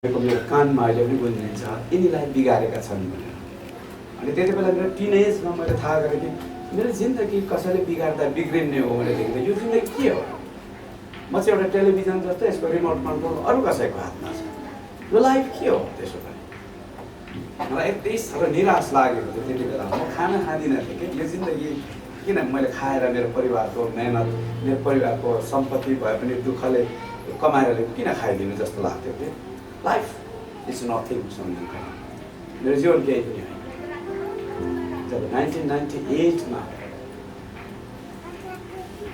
मेरो कानमा अहिले पनि गुन्जिन्छ, यिनीलाई बिगारेका छन् भनेर। अनि त्यति बेला मेरो टिनेजमा मैले थाहा गरेँ कि मेरो जिन्दगी कसैले बिगार्दा बिग्रिने हो भनेर देख्दा यो जिन्दगी के हो? म चाहिँ एउटा टेलिभिजन जस्तो यसको रिमोट कन्ट्रोल अरू कसैको हातमा छ। यो लाइफ के हो? त्यसो भए मलाई यति साह्रो निराश लागेको थियो त्यति बेला। म खाना खाँदिनँ थिएँ कि यो जिन्दगी किन मैले खाएर मेरो परिवारको मेहनत, मेरो परिवारको सम्पत्ति भए पनि दुःखले कमाएर किन खाइदिनु जस्तो लाग्थ्यो कि लाइफ इज नथिङ सम्झिन्छ। मेरो जीवन केही पनि होइन। जब 1998मा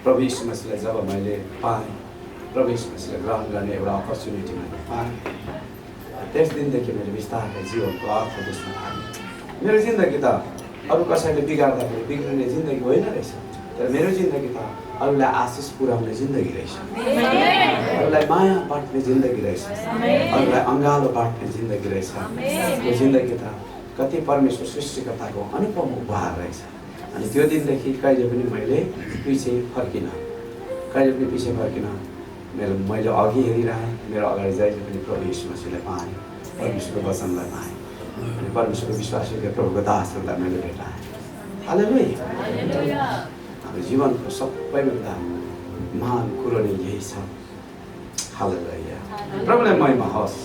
प्रभु यीशु मसीहलाई जब मैले पाएँ, प्रभु यीशु मसीहलाई ग्रहण गर्ने एउटा अपर्च्युनिटी मैले पाएँ, त्यस दिनदेखि मैले बिस्तारै जीवनको अर्थ बुझ्न थालेँ। मेरो जिन्दगी त अरू कसैले बिगार्दाखेरि बिग्रिने जिन्दगी होइन रहेछ, तर मेरो जिन्दगी त अरूलाई आशिष पुर्याउने जिन्दगी रहेछ, अरूलाई माया बाँड्ने जिन्दगी रहेछ, अरूलाई अँगालो बाँड्ने जिन्दगी रहेछ। यो जिन्दगी त कति परमेश्वर सृष्टिकर्ताको अनुपम उपहार रहेछ। अनि त्यो दिनदेखि कहिले पनि मैले पछि फर्किनँ, कहिले पनि पछि फर्किनँ। मैले अघि हेरिरहेँ, मेरो अगाडि जहिले पनि प्रभु यीशु मसीहलाई पाएँ, परमेश्वरको वचनलाई पाएँ, अनि परमेश्वरको विश्वासी प्रभुको दासहरूलाई मैले भेटाएँ। हालेलुया। हाम्रो जीवनको सबैभन्दा महान कुरो नै यही छ। हालेलुया। प्रभुलाई महिमा होस्।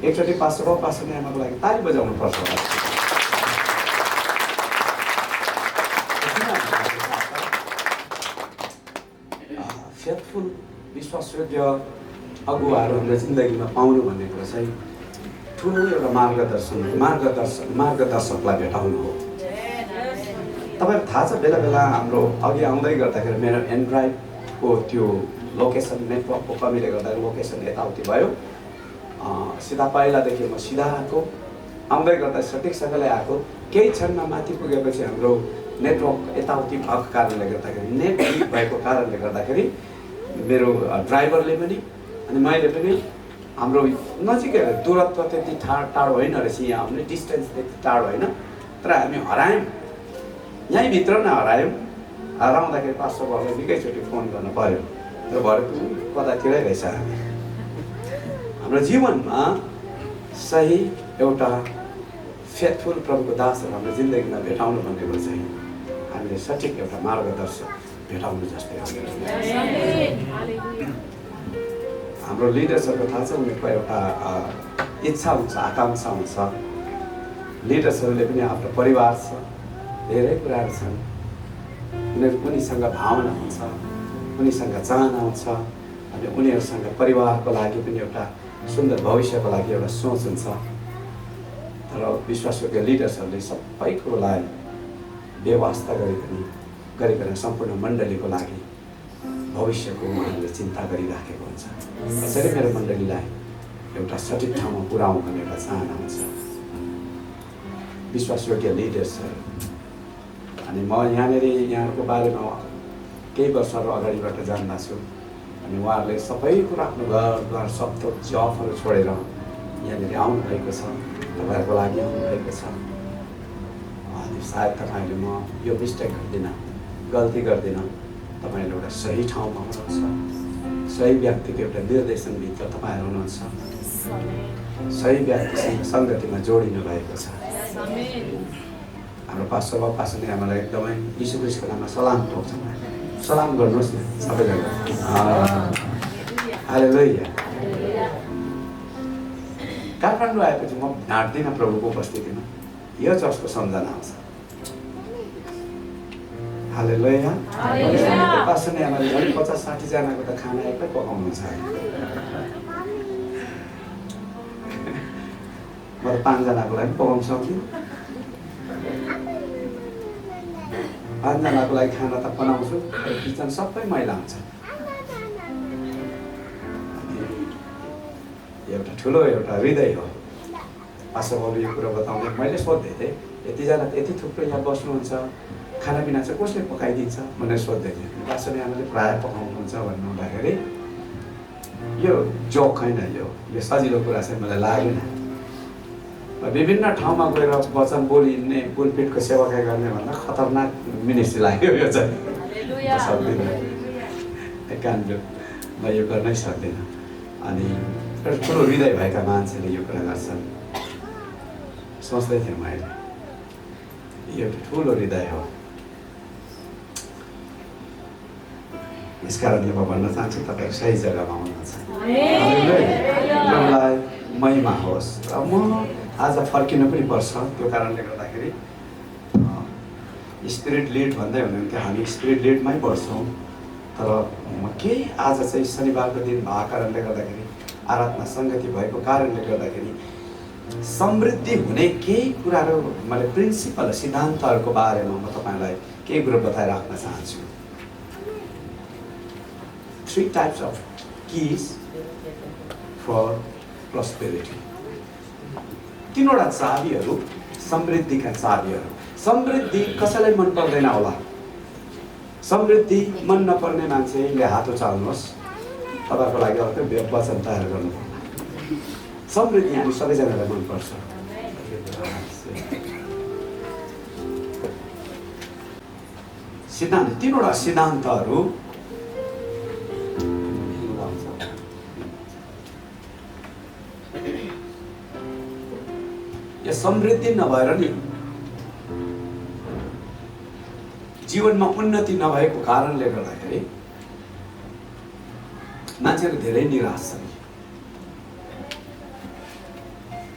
एकचोटि पास्टर आमाको लागि ताली बजाउनु पर्छ होला। फेथफुल विश्वासयोग्य अगुवाहरू हाम्रो जिन्दगीमा पाउनु भन्ने कुरा चाहिँ ठुलो एउटा मार्गदर्शकलाई भेटाउनु हो। तपाईँलाई थाहा छ, बेला बेला हाम्रो अघि आउँदै गर्दाखेरि मेरो एन्ड्रोइडको त्यो लोकेसन नेटवर्कको कमीले गर्दा लोकेसन यताउति भयो। सिधा पहिलादेखि म सिधा आएको, आउँदै गर्दा सठिकसँगले आएको, केही क्षणमा माथि पुगेपछि हाम्रो नेटवर्क यताउति भएको कारणले गर्दाखेरि, नेट विक भएको कारणले गर्दाखेरि मेरो ड्राइभरले पनि अनि मैले पनि हाम्रो नजिकै दूरत्व त्यति टाढो होइन रहेछ, यहाँ आउने डिस्टेन्स त्यति टाढो होइन, तर हामी हरायौँ, यहीँभित्र नै हरायौँ। हराउँदाखेरि पास्टर बाबुलाई निकैचोटि फोन गर्नु पऱ्यो, र भरे कतातिरै रहेछ। हाम्रो जीवनमा सही एउटा फेथफुल प्रभुको दासहरू हाम्रो जिन्दगीमा भेटाउनु भन्ने कुरो चाहिँ हामीले सठिक एउटा मार्गदर्शक भेटाउनु जस्तै हो। हाम्रो लिडर्सहरूको थाहा छ, उनीहरूको एउटा इच्छा हुन्छ, आकाङ्क्षा हुन्छ। लिडर्सहरूले पनि आफ्नो परिवार छ, धेरै कुराहरू छन्, उनीसँग भावना हुन्छ, उनीसँग चाहना हुन्छ, अनि उनीहरूसँग परिवारको लागि पनि एउटा सुन्दर भविष्यको लागि एउटा सोच हुन्छ। तर विश्वासयोग्य लिडर्सहरूले सबै कुरोलाई व्यवस्था गरिकन सम्पूर्ण मण्डलीको लागि भविष्यको उहाँहरूले चिन्ता गरिराखेको हुन्छ। कसरी मेरो मण्डलीलाई एउटा सठिक ठाउँमा पुर्याउँ भन्ने एउटा चाहना हुन्छ विश्वासयोग्य लिडर्सहरू। अनि म यहाँहरूको बारेमा केही वर्षहरू अगाडिबाट जान्दा छु। अनि उहाँहरूले सबै कुरा आफ्नो घर सबै जबहरू छोडेर यहाँनिर आउनुभएको छ, तपाईँहरूको लागि आउनुभएको छ। अनि सायद तपाईँहरूले म यो मिस्टेक गर्दिनँ, गल्ती गर्दिनँ, तपाईँहरूले एउटा सही ठाउँमा हुनुहुन्छ, सही व्यक्तिको एउटा निर्देशनभित्र तपाईँहरू हुनुहुन्छ, सही व्यक्तिसँग सङ्गतिमा जोडिनु भएको छ। हाम्रो पास्टर बाबु पास्टर आमालाई एकदमै यीशु ख्रीष्टको नाममा सलाम ठोक्छ। सलाम गर्नुहोस् न सबैजना। हालेलुया। काठमाडौँ आएपछि म ढाँट्दिनँ प्रभुको उपस्थितिमा, यो चर्चको सम्झना आउँछ। हालेलुया। पास्टर आमाले झन् 50-60 जनाको त खाना एक्लै पकाउनुहुन्छ। म त 5 जनाको लागि पकाउन सक्दिनँ। 5 जनाको लागि खाना त बनाउँछु, किचन सबै मैला हुन्छ। एउटा ठुलो एउटा हृदय हो। पास्टर बाबुले यो कुरा बताउँदै मैले सोध्दै थिएँ, यतिजना यति थुप्रो यहाँ बस्नुहुन्छ, खानापिना चाहिँ कसले पकाइदिन्छ भनेर सोध्दै थिएँ। पास्टर आमाले प्रायः पकाउनुहुन्छ भन्नु हुँदाखेरि यो जोक होइन, यो सजिलो कुरा चाहिँ मलाई लागेन। विभिन्न ठाउँमा गएर वचन बोलिने, बोलपिटको सेवाकाई गर्ने भन्दा खतरनाक मिनिस्ट्री लाग्यो यो चाहिँ। सक्दिनँ, काण्ड म यो गर्नै सक्दिनँ। अनि ठुलो हृदय भएका मान्छेले यो कुरा गर्छन्। सोच्दै थिएँ मैले, यो ठुलो हृदय हो। यस कारणले म भन्न चाहन्छु तपाईँ सही जग्गामा हुनुहुन्छ। प्रभुलाई महिमा होस्। र म आज फर्किनु पनि पर्छ। त्यो कारणले गर्दाखेरि स्पिरिट लिड भन्दै हुनुहुन्थ्यो, हामी स्पिरिट लिडमै बढ्छौँ। तर म केही आज चाहिँ शनिबारको दिन भएको कारणले गर्दाखेरि, आराधना सङ्गति भएको कारणले गर्दाखेरि समृद्धि हुने केही कुराहरू, मैले प्रिन्सिपल सिद्धान्तहरूको बारेमा म तपाईँलाई केही कुरो बताइराख्न चाहन्छु। 3 types of keys for prosperity। 3वटा चाबीहरू समृद्धिका चाबीहरू। समृद्धि कसैलाई मन पर्दैन होला? समृद्धि मन नपर्ने मान्छेले हात उचाल्नुहोस्, तपाईँको लागि अर्को वचन तयार गर्नु पर्ला। समृद्धि हामी सबैजनालाई मनपर्छ। सिद्धान्त, 3वटा सिद्धान्तहरू। यो समृद्धि नभएर नि जीवनमा उन्नति नभएको कारणले गर्दाखेरि मान्छेहरू धेरै निराश छन्।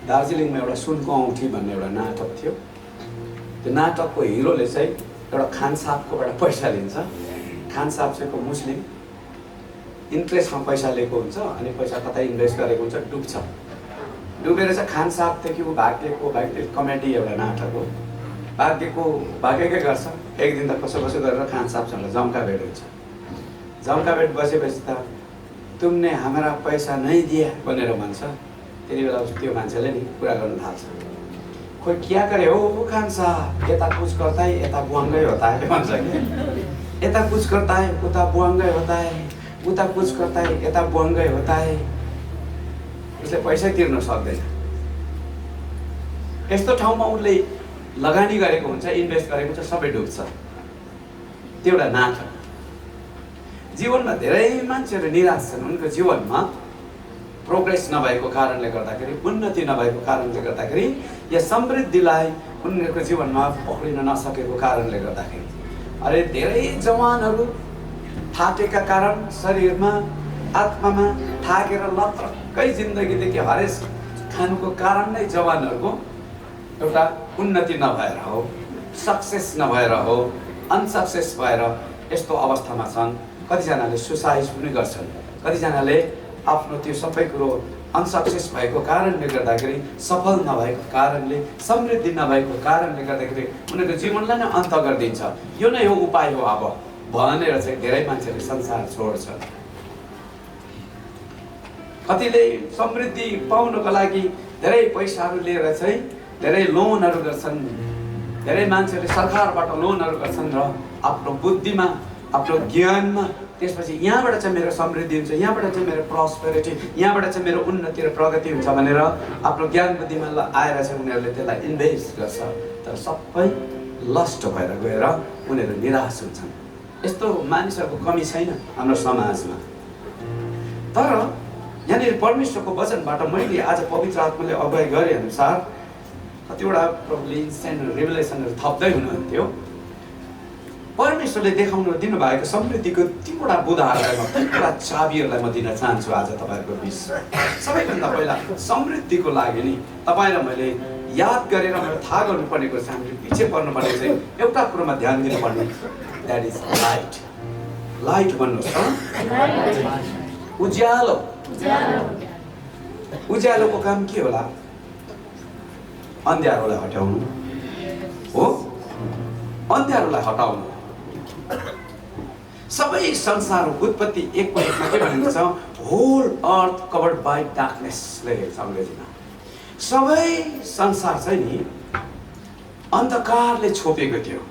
दार्जिलिङमा एउटा सुनको औँठी भन्ने एउटा नाटक थियो। त्यो नाटकको हिरोले चाहिँ एउटा खानसापकोबाट पैसा लिन्छ। खानसाप चाहिँ को मुस्लिम, इन्ट्रेस्टमा पैसा लिएको हुन्छ अनि पैसा कतै इन्भेस्ट गरेको हुन्छ, डुब्छ। डुबेर चाहिँ खानसापदेखि ऊ भागेको कमेडी एउटा नाटक हो। भागेकै गर्छ। एक दिन त कसो गरेर खानसापसँग जम्का भेट हुन्छ। जम्का भेट बसेपछि त तुमने हमारा पैसा नहीं दिया भनेर भन्छ। त्यति बेला त्यो मान्छेले नि कुरा गर्न थाल्छ, खोइ क्या करे हो खानसाप, यता कुछ करता है यता बुवाङ्गै होता है भन्छ कि। यता कुछ करता है उता बुवाङ्गै होता है, उता कुछ करता है यता बुवाङ्गै होता है। उसले पैसै तिर्न सक्दैन। यस्तो ठाउँमा उसले लगानी गरेको हुन्छ, इन्भेस्ट गरेको हुन्छ, सबै डुब्छ। त्यो एउटा नाटक। जीवनमा धेरै मान्छेहरू निराश छन्। उनको जीवनमा प्रोग्रेस नभएको कारणले गर्दाखेरि, उन्नति नभएको कारणले गर्दाखेरि, या समृद्धिलाई उनीहरूको जीवनमा पक्रिन नसकेको कारणले गर्दाखेरि। अरे धेरै जवानहरू थाकेका कारण शरीरमा आत्मामा थाकेर लत्रकै जिन्दगीदेखि हरेस खानुको कारण नै जवानहरूको एउटा उन्नति नभएर हो, सक्सेस नभएर हो, अनसक्सेस भएर यस्तो अवस्थामा छन्। कतिजनाले सुसाइड पनि गर्छन्। कतिजनाले आफ्नो त्यो सबै कुरो अनसक्सेस भएको कारणले गर्दाखेरि, सफल नभएको कारणले, समृद्धि नभएको कारणले गर्दाखेरि उनीहरूको जीवनलाई नै अन्त गरिदिन्छ। यो नै हो उपाय हो अब भनेर चाहिँ धेरै मान्छेले संसार छोड्छन्। कतिले समृद्धि पाउनको लागि धेरै पैसाहरू लिएर चाहिँ धेरै लोनहरू गर्छन्। धेरै मान्छेले सरकारबाट लोनहरू गर्छन् र आफ्नो बुद्धिमा, आफ्नो ज्ञानमा, त्यसपछि यहाँबाट चाहिँ मेरो समृद्धि हुन्छ, यहाँबाट चाहिँ मेरो प्रस्पेरिटी, यहाँबाट चाहिँ मेरो उन्नति र प्रगति हुन्छ भनेर आफ्नो ज्ञान बुद्धिमा आएर चाहिँ उनीहरूले त्यसलाई इन्भेस्ट गर्छ। तर सबै लस्ट भएर गएर उनीहरू निराश हुन्छन्। यस्तो मानिसहरूको कमी छैन हाम्रो समाजमा। तर यहाँनिर परमेश्वरको वचनबाट मैले आज पवित्र आत्माले अगुवाई गरे अनुसार कतिवटा प्रभुले इन्सेन्ट रिभलेसनहरू थप्दै हुनुहुन्थ्यो। परमेश्वरले देखाउन दिनुभएको समृद्धिको 3वटा बुँदाहरूलाई, 3वटा चाबीहरूलाई म दिन चाहन्छु आज तपाईँहरूको बिच। सबैभन्दा पहिला समृद्धिको लागि नि तपाईँ र मैले याद गरेर मैले थाहा गर्नुपर्ने कुरो चाहिँ हामीले पछि पर्नुपर्ने चाहिँ एउटा कुरोमा ध्यान दिनुपर्ने, द्याट इज लाइट। लाइट भन्नुहोस् त, उज्यालो। उज्यालोको काम के होला? अन्ध्यारोलाई हटाउनु हो। अन्ध्यारोलाई हटाउनु। सबै संसारको उत्पत्ति 1:1 के भनिन्छ? होल अर्थ कभर्ड बाई डार्कनेसले अङ्ग्रेजीमा। सबै संसार चाहिँ नि अन्धकारले छोपेको थियो।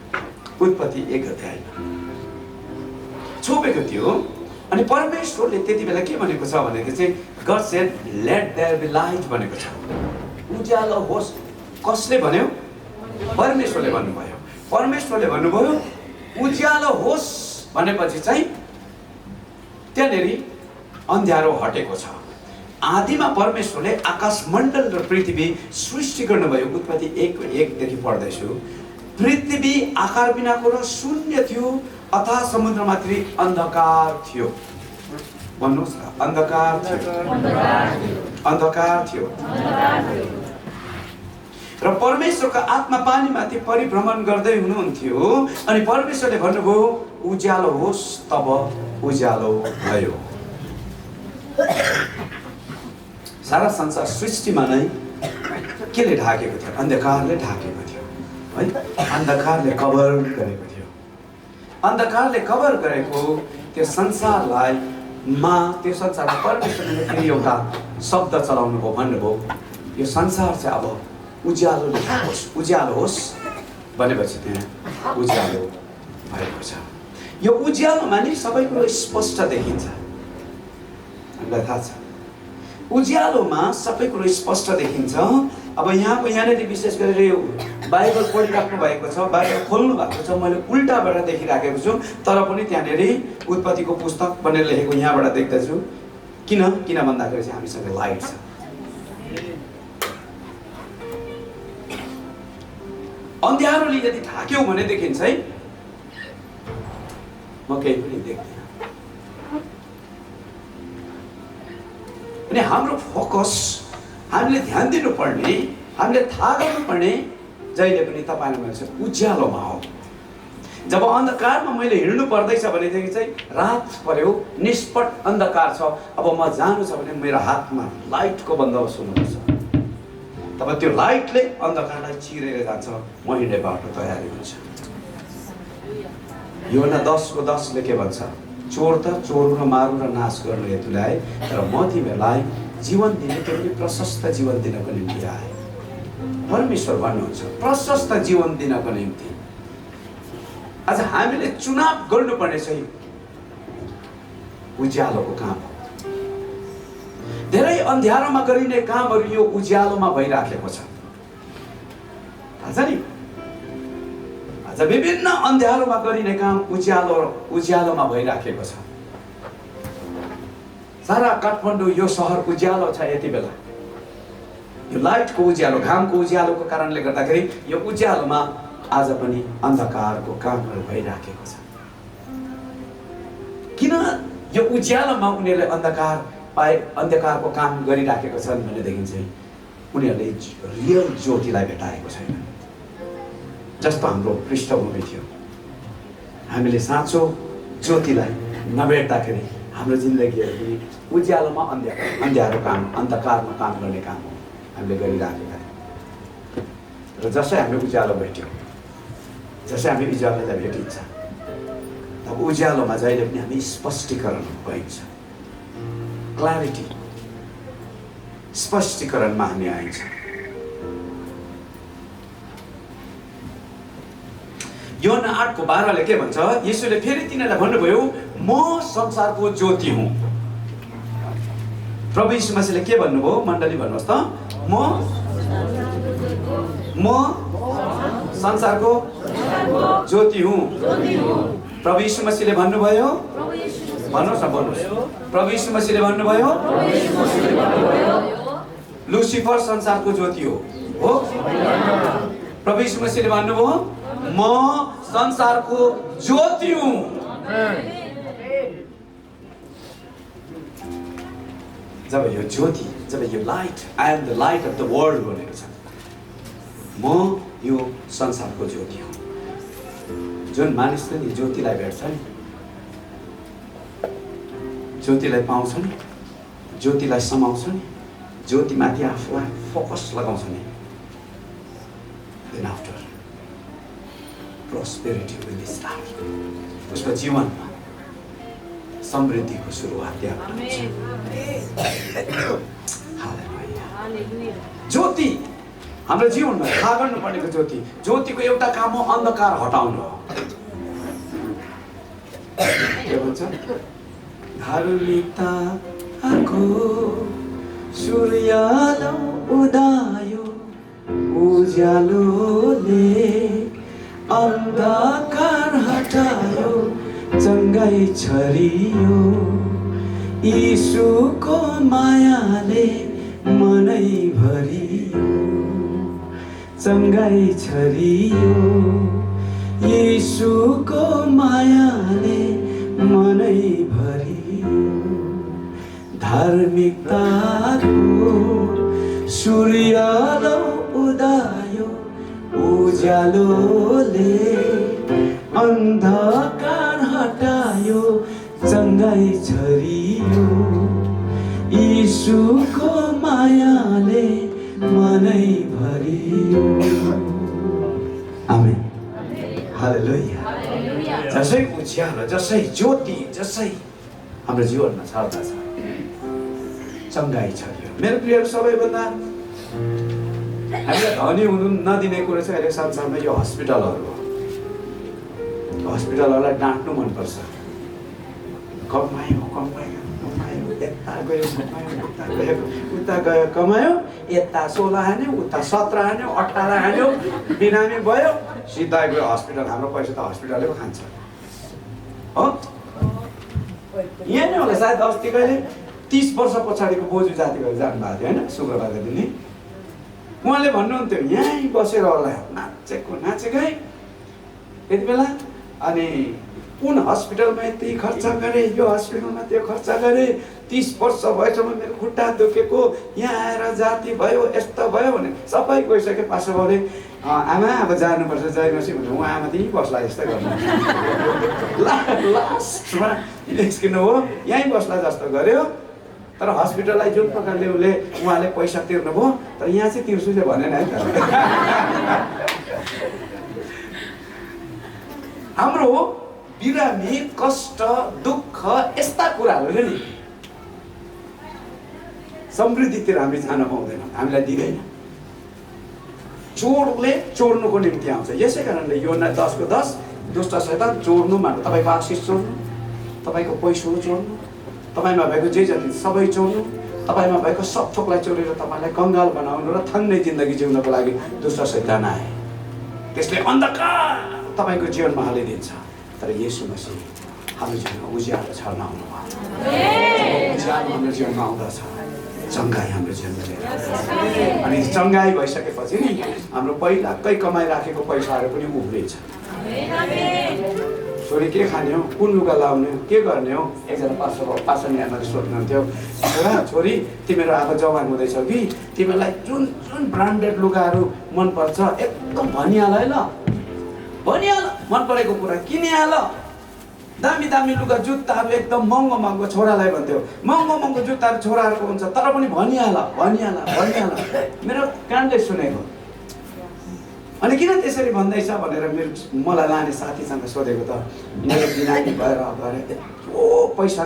उत्पत्ति 1 अध्यायमा छोपेको थियो। अनि परमेश्वरले त्यति बेला के भनेको छ भनेको चाहिँ God said let there be light भनेको छ। उज्यालो होस्। कसले भन्यो? परमेश्वरले भन्नुभयो। परमेश्वरले भन्नुभयो उज्यालो होस् भनेपछि चाहिँ त्यहाँनेरि अन्ध्यारो हटेको छ। आदिमा परमेश्वरले आकाश मण्डल र पृथ्वी सृष्टि गर्नुभयो। उत्पत्ति 1:1 पढ्दैछु। पृथ्वी आकार बिनाको र शून्य थियो, अथाह समुद्रमाथि अन्धकार थियो। भन्नुहोस् न, अन्धकार थियो, अन्धकार थियो। र परमेश्वरको आत्मा पानीमाथि परिभ्रमण गर्दै हुनुहुन्थ्यो अनि परमेश्वरले भन्नुभयो उज्यालो होस्, तब उज्यालो भयो। सारा संसार सृष्टिमा नै केले ढाकेको थियो? अन्धकारले ढाकेको थियो है। अन्धकारले कभर गरेको थियो। अन्धकारले कभर गरेको त्यो संसारलाई त्यो संसारमा परमेश्वरले फेरि एउटा शब्द चलाउनु भयो, भन्नुभयो यो संसार चाहिँ अब उज्यालोले ढाकोस्, उज्यालो होस् भनेपछि त्यहाँ उज्यालो भएको छ। यो उज्यालोमा नि सबै कुरो स्पष्ट देखिन्छ। हामीलाई थाहा छ उज्यालोमा सबै कुरो स्पष्ट देखिन्छ। अब यहाँनिर विशेष गरेर यो बाइबल पढिराख्नु भएको छ, बाइबल खोल्नु भएको छ, मैले उल्टाबाट देखिराखेको छु, तर पनि त्यहाँनिर उत्पत्तिको पुस्तक भनेर लेखेको यहाँबाट देख्दछु। किन भन्दाखेरि चाहिँ हामीसँग लाइट छ। अन्ध्यारोले यदि ढाक्यो भनेदेखि चाहिँ म केही पनि देख्दिनँ। अनि हाम्रो फोकस, हामीले ध्यान दिनुपर्ने, हामीले थाहा गर्नुपर्ने जहिले पनि तपाईँलाई मैले उज्यालोमा हो। जब अन्धकारमा मैले हिँड्नु पर्दैछ भनेदेखि चाहिँ रात पर्यो, निष्पट अन्धकार छ, अब म जानु छ भने मेरो हातमा लाइटको बन्दोबस्त हुनुपर्छ। तब त्यो लाइटले अन्धकारलाई चिरेर जान्छ, म हिँड्ने बाटो तयारी हुन्छ। योना 10:10ले के भन्छ? चोर त चोर र मारु र नाश गर्नु हेतु ल्याए, तर म तिमीहरूलाई जीवन दिने, त्यो पनि प्रशस्त जीवन दिनको निम्ति आए। परमेश्वर भन्नुहुन्छ प्रशस्त जीवन दिनको निम्ति। आज हामीले चुनाव गर्नुपर्ने चाहिँ उज्यालोको काम हो। धेरै अन्ध्यारोमा गरिने कामहरू यो उज्यालोमा भइराखेको छ। थाहा छ नि, आज विभिन्न अन्ध्यारोमा गरिने काम उज्यालोमा भइराखेको छ। सारा काठमाडौँ यो सहर उज्यालो छ यति बेला। यो लाइटको उज्यालो, घामको उज्यालोको कारणले गर्दाखेरि यो उज्यालोमा आज पनि अन्धकारको कामहरू भइराखेको छ। किन यो उज्यालोमा उनीहरूले अन्धकारको काम गरिराखेको छन् भनेदेखि चाहिँ उनीहरूले रियल ज्योतिलाई भेटाएको छैन। जस्तो हाम्रो पृष्ठभूमि थियो, हामीले साँचो ज्योतिलाई नभेट्दाखेरि हाम्रो जिन्दगीहरू पनि उज्यालोमा अन्ध्यारो काम, अन्धकारमा काम गर्ने काम हो हामीले गरिराखेका थियौँ। र जसै हामी उज्यालो भेट्यौँ, जसै हामी उज्यालोलाई भेटिन्छ, तब उज्यालोमा जहिले पनि हामी स्पष्टीकरण पाइन्छ। क्ल्यारिटी, स्पष्टीकरणमा हामी आइन्छ। योना 8:12ले के भन्छ? येशूले फेरि तिनीहरूलाई भन्नुभयो म संसारको ज्योति हुँ। प्रभु यीशु मसीहले के भन्नुभयो? मण्डली भन्नुहोस् त, म संसारको ज्योति हुँ। प्रभु यीशु मसीहले भन्नुभयो, भन्नुहोस् न, भन्नुहोस्। प्रभु यीशु मसीहले भन्नुभयो लुसिफर संसारको ज्योति हो। प्रभु यीशु मसीहले भन्नुभयो म संसारको ज्योति हुँ। जब यो ज्योति, जब यो light, I am the light of the world भनेको छ, म यो संसारको ज्योति हुँ। जुन मानिसले नि ज्योतिलाई भेट्छ नि, ज्योतिलाई पाउँछ नि, ज्योतिलाई समाउँछ नि, ज्योतिमाथि आफूलाई फोकस लगाउँछ नि, then after prosperity will start. उसको जीवनमा समृद्धिको सुरुवात त्यहाँ हुन्छ। ज्योति हाम्रो जीवनमा थाहा गर्नुपर्नेको ज्योतिको एउटा काम हो अन्धकार हटाउनु हो। के भन्छ? धारुलिताको सूर्यालो उदायो, उज्यालोले अन्धकार हटायो, चङ्गाई छरियो, यीशुको मायाले मनै भरियो चङ्गाई छरियो यीशुको मायाले मनै भरियो धार्मिकताको सूर्यलो उदायो उज्यालोले अन्धकार हटायो चङ्गाई छरियो यीशुको मायाले मनै भरियो आमेन हालेलुया जसै उज्यालो जसै ज्योति जसै हाम्रो जीवनमा छर्दछ चङ्गाई छरियो मेरो प्रियहरू सबैभन्दा हामीलाई धनी हुनु नदिने कुरो चाहिँ अहिले संसारमा यो हस्पिटलहरू हो हस्पिटलहरूलाई डाँट्नु मनपर्छ कमायो कमायो कमायो यता गयो कमायो उता गयो उता गयो कमायो यता 16 हान्यो उता 17 हान्यो 18 हान्यो बिरामी भयो सिधा गयो हस्पिटल हाम्रो पैसा त हस्पिटलले पो खान्छ हो यहाँ नै होला सायद अस्ति कहिले 30 वर्ष पछाडिको बोजू जाति भएर जानुभएको थियो होइन शुक्रबारको दिन उहाँले भन्नुहुन्थ्यो यहीँ बसेर होला नाचेकै यति बेला अनि कुन हस्पिटलमा यति खर्च गरेँ यो हस्पिटलमा त्यो खर्च गरेँ 30 वर्ष भएसम्म मेरो खुट्टा दुखेको यहाँ आएर जाति भयो यस्तो भयो भने सबै गइसके पासो बाउले आमा अब जानुपर्छ जयमसी भने उहाँ आमा त्यहीँ बस्ला जस्तै गर्नु लास्टमा निस्किनु हो यहीँ बस्ला जस्तो गर्यो तर हस्पिटललाई जुन प्रकारले उहाँले पैसा तिर्नुभयो तर यहाँ चाहिँ तिर्छु चाहिँ भनेन है त हाम्रो बिरामी कष्ट दुःख यस्ता कुराहरू नि समृद्धितिर हामी जान पाउँदैनौँ हामीलाई दिँदैन चोरले चोर्नुको निम्ति आउँछ यसै कारणले योना 10को 10 दुष्ट शैतान चोर्नु मात्र तपाईँको आशिष चोर्नु तपाईँको पैसा चोर्नु तपाईँमा भएको जे जति सबै चोर्नु तपाईँमा भएको सब थोकलाई चोरेर तपाईँलाई कङ्गाल बनाउनु र थन्ने जिन्दगी जिउनको लागि दुष्ट शैतान आए त्यसले अन्धकार तपाईँको जीवनमा हालिदिन्छ तर येशू मसीह हाम्रो जीवनमा उज्यालो छर्न आउनुभयो उज्यालो हाम्रो जीवनमा आउँदछ चङ्गाई हाम्रो जीवनमा लिएर अनि चङ्गाई भइसकेपछि नि हाम्रो पहिलाकै कमाइ राखेको पैसाहरू पनि उब्रिन्छ छोरी के खाने हो कुन लुगा लाउने हो के गर्ने हो एकजना पास्टर यहाँनिर सोध्नुहुन्थ्यो छोरा छोरी तिमीहरू अब जवान हुँदैछौ कि तिमीहरूलाई जुन जुन ब्रान्डेड लुगाहरू मनपर्छ एकदम भनिहाल है ल भनिहाल मन परेको कुरा किनिहाल दामी दामी लुगा जुत्ताहरू एकदम महँगो महँगो छोरालाई भन्थ्यो महँगो महँगो जुत्ताहरू छोराहरूको हुन्छ तर पनि भनिहाल भनिहाल भनिहाल मेरो कानले सुनेको अनि किन त्यसरी भन्दैछ भनेर मलाई लाने साथीसँग सोधेको त मेरो बिरामी भएर गएर यत्रो पैसा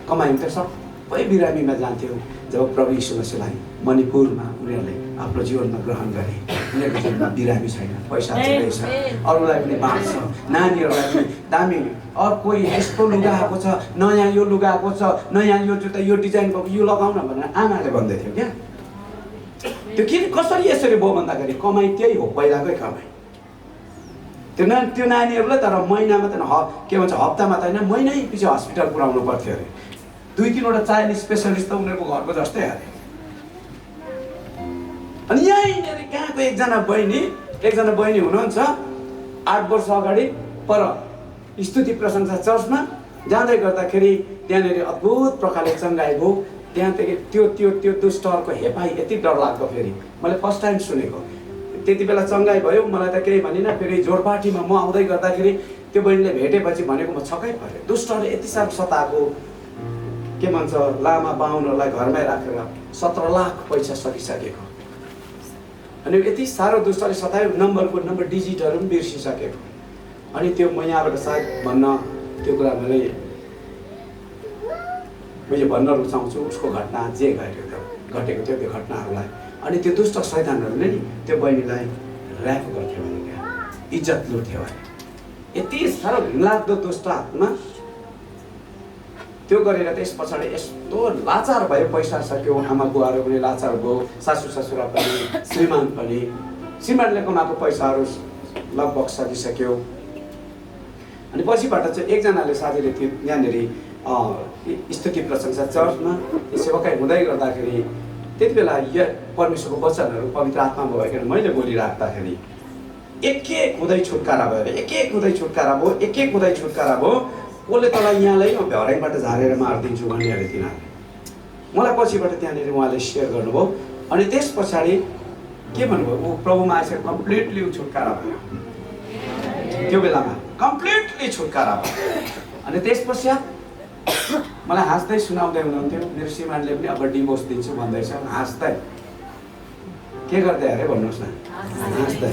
कमाइन्थ्यो सबै बिरामीमा जान्थ्यो जब प्रभु यीशु मसीहलाई मणिपुरमा उनीहरूले आफ्नो जीवनमा ग्रहण गरे उनीहरूको जीवनमा बिरामी छैन पैसा छैन अरूलाई पनि बाँड्छ नानीहरूलाई पनि दामी अरू कोही यस्तो लुगा आएको छ नयाँ यो लुगा आएको छ नयाँ यो जुत्ता यो डिजाइन भएको यो लगाउन भनेर आमाले भन्दै थियो क्या त्यो किन कसरी यसरी भयो भन्दाखेरि कमाइ त्यही हो पहिलाकै कमाइ त्यो नानीहरूलाई तर महिनामा त के भन्छ हप्तामा त होइन महिनै पछि हस्पिटल पुऱ्याउनु पर्थ्यो अरे 2-3वटा चाइल्ड स्पेसलिस्ट त उनीहरूको घरको जस्तै अरे अनि यहीँनिर कहाँको एकजना बहिनी हुनुहुन्छ 8 वर्ष अगाडि पर स्तुति प्रशंसा चर्चमा जाँदै गर्दाखेरि त्यहाँनिर अद्भुत प्रकारले चङ्गाई भयो त्यहाँदेखि त्यो दुष्टहरूको हेपाई यति डरलाग्दो फेरि मैले फर्स्ट टाइम सुनेको त्यति बेला चङ्गाई भयो मलाई त केही भनिन फेरि जोरपाटीमा म आउँदै गर्दाखेरि त्यो बहिनीले भेटेपछि भनेको म छक्कै परेँ दुष्टहरूले यति साह्रो सताएको के भन्छ लामा बाहुनहरूलाई घरमै राखेर 17 लाख पैसा सकिसकेको अनि यति साह्रो दुष्टले सतायो नम्बर डिजिटहरू पनि बिर्सिसकेको अनि त्यो म यहाँबाट सायद भन्न त्यो कुरा मैले भन्न रुचाउँछु उसको घटना जे घटेको थियो त्यो घटनाहरूलाई अनि त्यो दुष्ट शैतानहरूले नि त्यो बहिनीलाई ऱ्याप गर्थ्यो भने क्या इज्जत लुट्थ्यो भने यति साह्रो घिनलाग्दो दुष्ट आत्मा त्यो गरेर त्यस पछाडि यस्तो लाचार भयो पैसा सक्यो आमा बुवाहरू पनि लाचार भयो सासू ससुरा पनि श्रीमानले कमाएको पैसाहरू लगभग सकिसक्यो अनि पछिबाट चाहिँ एकजनाले साथीले यहाँनिर स्तुति प्रशंसा चर्चमा सेवाकाई हुँदै गर्दाखेरि त्यति बेला यो परमेश्वरको वचनहरू पवित्र आत्मामा भइकन मैले बोलिराख्दाखेरि एक एक हुँदै छुटकारा भयो, एक एक हुँदै छुटकारा भयो, एक एक हुँदै छुटकारा भयो। उसले तँलाई यहाँलाई म भ्याउराइबाट झारेर मारिदिन्छु भन्ने अरे तिनीहरूले मलाई पछिबाट त्यहाँनिर उहाँले सेयर गर्नुभयो। अनि त्यस पछाडि के भन्नुभयो, ऊ प्रभुमा आइसकेर कम्प्लिटली छुटकारा भयो। त्यो बेलामा कम्प्लिटली छुटकारा भयो। अनि त्यस पश्चात मलाई हाँस्दै सुनाउँदै हुनुहुन्थ्यो, मेरो श्रीमानले पनि अब डिभोर्स दिन्छु भन्दैछ। हाँस्दै के गर्दै अरे भन्नुहोस् न, हाँस्दै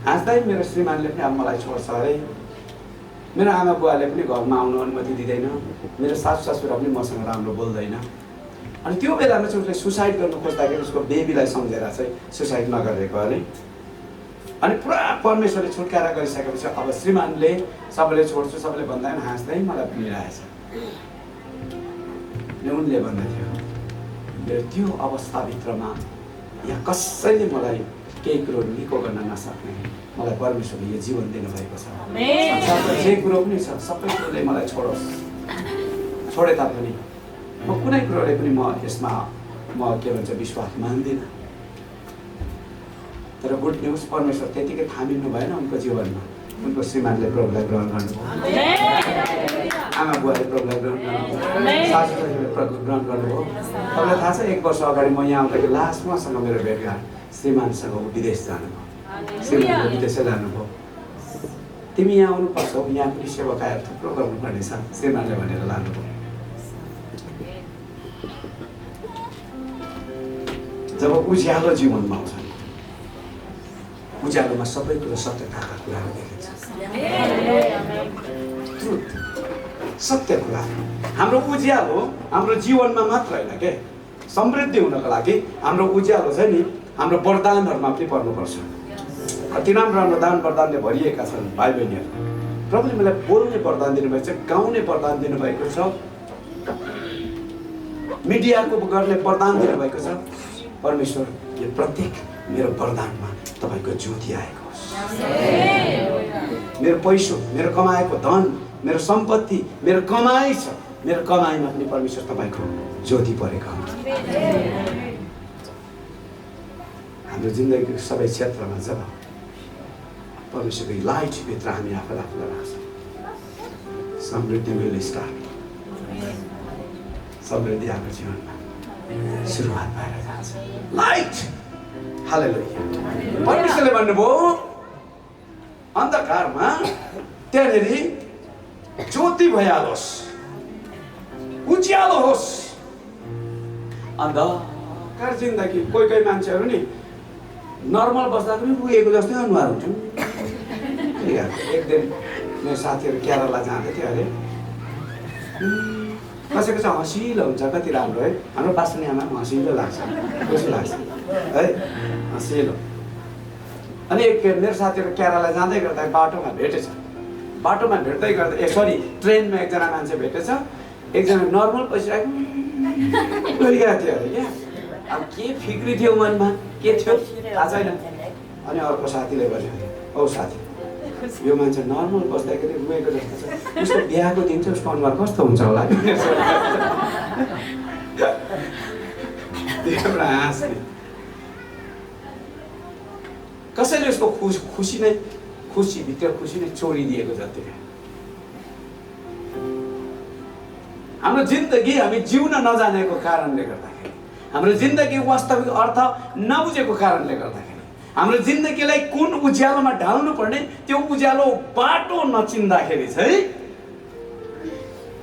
हाँस्दै मेरो श्रीमानले पनि अब मलाई छोड्छ अरे। मेरो आमा बुवाले पनि घरमा आउनु अनुमति दिँदैन, मेरो सासु ससुरा पनि मसँग राम्रो बोल्दैन। अनि त्यो बेलामा चाहिँ उसले सुसाइड गर्नु खोज्दाखेरि उसको बेबीलाई सम्झेर चाहिँ सुसाइड नगरेको अरे। अनि पुरा परमेश्वरले छुटकारा गरिसकेपछि अब श्रीमानले सबैले छोड्छु सबैले भन्दा हाँस्दै मलाई भनिरहेछ। उनले भन्दैथ्यो मेरो त्यो अवस्थाभित्रमा यहाँ कसैले मलाई केही कुरो निको गर्न नसक्ने मलाई परमेश्वरले यो जीवन दिनुभएको छ। जे कुरो पनि छ सबै कुरोले मलाई छोडोस्, छोडे तापनि म कुनै कुरोले पनि म यसमा के भन्छ विश्वास मान्दिनँ। तर गुड न्युज परमेश्वर त्यतिकै थामिनु भएन उनको जीवनमा। उनको श्रीमानले प्रभुलाई ग्रहण गर्नुभयो, आमा बुवाले प्रभुलाई ग्रहण गर्नुभयो, सासु ससुरले प्रभु ग्रहण गर्नुभयो। तपाईँलाई थाहा छ 1 वर्ष अगाडि म यहाँ आउँदाखेरि लास्ट उहाँसँग मेरो भेटघाट श्रीमानसँग विदेश जानुभयो, श्रीमानले विदेशै लानुभयो। तिमी यहाँ आउनुपर्छ, यहाँ पनि सेवाकाहरू थुप्रो गर्नुपर्नेछ श्रीमानले भनेर लानुभयो। जब उज्यालो जीवनमा आउँछ उज्यालोमा सबै कुरो सत्यताका कुराहरू देखिन्छ। ट्रुथ सत्य कुरा। हाम्रो उज्यालो हाम्रो जीवनमा मात्र होइन के, समृद्धि हुनको लागि हाम्रो उज्यालो चाहिँ नि हाम्रो वरदानहरूमा पनि पर्नुपर्छ। कति राम्रो राम्रो दान वरदानले भरिएका छन् भाइ बहिनीहरू। प्रभुले मलाई बोल्ने वरदान दिनुभएको छ, गाउने वरदान दिनुभएको छ, मिडियाको गर्ने वरदान दिनुभएको छ। परमेश्वर यो प्रत्येक मेरो वरदानमा तपाईँको ज्योति आएको होस्। मेरो पैसो, मेरो कमाएको धन, मेरो सम्पत्ति, मेरो कमाइ छ, मेरो कमाइमा पनि परमेश्वर तपाईँको ज्योति परेको हुन्छ। हाम्रो जिन्दगीको सबै क्षेत्रमा जब परमेश्वरको लाइटभित्र हामी आफूलाई राख्छौँ समृद्धि विल स्टार्ट। समृद्धि हाम्रो जीवनमा सुरुवात भएर जान्छ। लाइट हालेलुया। परमेश्वरले भन्नुभयो अन्धकारमा त्यहाँनिर ज्योति भइहालोस्, उज्यालो होस्। अन्धकार जिन्दगी कोही कोही मान्छेहरू नि नर्मल बस्दा पनि पुगेको जस्तै अनुहार हुन्छ। एक दिन मेरो साथीहरू केरला जाँदै थियो अरे, कसैको चाहिँ हँसिलो हुन्छ, कति राम्रो है। हाम्रो पास्टरनी आमा हँसिलो लाग्छ, कस्तो लाग्छ है, हँसिलो। अनि मेरो साथीहरू केरला जाँदै गर्दा बाटोमा भेटेछ। बाटोमा भेट्दै गर्दा ट्रेनमा एकजना मान्छे भेटेछ, एकजना नर्मल बसिरहेको गरिरहेको थियो अरे क्या। अब के फिक्री थियो मनमा, के थियो थाहा छैन। अनि अर्को साथीले भन्यो, औ साथी यो मान्छे नर्मल बस्दाखेरि रुएको जस्तो छ, उसको बिहाको दिन चाहिँ उसको अनुहार कस्तो हुन्छ होला। हाँस्ने कसैले उसको खुसीभित्र खुसी नै चोरिदिएको जत्तिकै। हाम्रो जिन्दगी हामी जिउन नजानेको कारणले गर्दाखेरि, हाम्रो जिन्दगी वास्तविक अर्थ नबुझेको कारणले गर्दाखेरि, हाम्रो जिन्दगीलाई कुन उज्यालोमा ढाल्नु पर्ने त्यो उज्यालो बाटो नचिन्दाखेरि चाहिँ